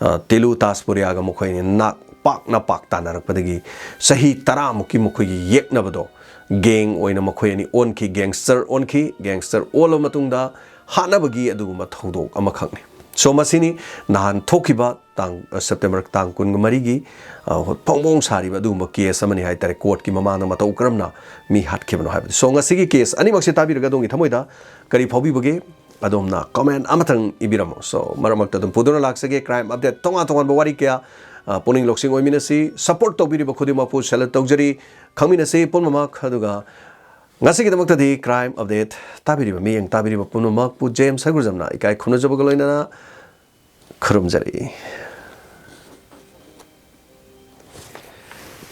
ꯑ, ꯇꯤꯂꯨ ꯇꯥꯁꯄꯨꯔꯤꯌꯥꯒ ꯃꯈꯣꯏ ꯑꯅꯤ ꯅꯥꯛ ꯄꯥꯛꯅ ꯄꯥꯛ ꯇꯥꯅꯔꯛꯄꯗꯒꯤ ꯆꯍꯤ ꯇꯔꯥꯃꯨꯛꯀꯤ ꯃꯈꯣꯏꯒꯤ ꯌꯦꯛꯅꯕꯗꯣ gang ꯑꯣꯏꯅ ꯃꯈꯣꯏ ꯑꯅꯤ ꯑꯣꯟꯈꯤ, gangster ꯑꯣꯟꯈꯤ꯫ Gangster ꯑꯣꯜꯂꯕ ꯃꯇꯨꯡꯗ ꯍꯥꯠꯅꯕꯒꯤ ꯑꯗꯨꯒꯨꯝꯕ ꯊꯧꯗꯣꯛ ꯑꯃꯈꯛꯅꯤ꯫ So, ꯃꯁꯤꯅꯤ ꯅꯍꯥꯟ ꯊꯣꯛꯈꯤꯕ ꯇꯥꯡ, ꯑ, ꯁꯦꯞꯇꯦꯝꯕꯔ ꯇꯥꯡ ꯀꯨꯟꯒ ꯃꯔꯤꯒꯤ, ꯑ, ꯍꯣ-, ꯐꯣꯡ ꯐꯣꯡ ꯁꯥꯔꯤꯕ ꯑꯗꯨꯒꯨꯝꯕ case ꯑꯃꯅꯤ ꯍꯥꯏꯇꯥꯔꯦ꯫ Court ꯀꯤ ꯃꯃꯥꯡꯗ ꯃꯇꯧ ꯀꯔꯝꯅ ꯃꯤ ꯍꯥꯠꯈꯤꯕꯅꯣ ꯍꯥꯏꯕꯗꯨ꯫ So, ꯉꯁꯤꯒꯤ case ꯑꯅꯤꯃꯛꯁꯤ ꯇꯥꯕꯤꯔꯒ ꯑꯗꯣꯝꯒꯤ ꯊꯃꯣꯏꯗ ꯀꯔꯤ ꯐꯥꯎꯕꯤꯕꯒꯦ? ꯑꯗꯣꯝꯅ comment ꯑꯃꯇꯪ ꯏꯕꯤꯔꯝꯃꯣ꯫ So, ꯃꯔꯛ ꯃꯔꯛꯇ ꯑꯗꯨꯝ ꯄꯨꯗꯨꯅ ꯂꯥꯛꯆꯒꯦ꯫ Crime update, ꯇꯣꯉꯥꯟ ꯇꯣꯉꯥꯟꯕ ꯋꯥꯔꯤ ꯀꯌꯥ, ꯑ, ꯄꯨꯛꯅꯤꯡ ꯂꯧꯁꯤꯡ ꯑꯣꯏꯃꯤꯟꯅꯁꯤ꯫ Support ꯇꯧꯕꯤꯔꯤꯕ ꯈꯨꯗꯤꯡꯃꯛꯄꯨ salute ꯇꯧꯖꯔꯤ꯫ ꯈꯪꯃꯤꯟꯅꯁꯤ ꯄꯨꯝꯅꯃꯛ꯫ ꯑꯗꯨꯒ ꯉꯁꯤꯒꯤꯗꯃꯛꯇꯗꯤ crime update ꯇꯥꯕꯤꯔꯤꯕ, ꯃꯤꯠꯌꯦꯡ ꯇꯥꯕꯤꯔꯤꯕ ꯄꯨꯝꯅꯃꯛꯄꯨ ꯖꯦꯝꯁ ꯁꯔꯒꯨꯖꯝꯅ ꯏꯀꯥꯏ ꯈꯨꯝꯅꯖꯕꯒ ꯂꯣꯏꯅꯅ ꯈꯨꯔꯨꯝꯖꯔꯤ꯫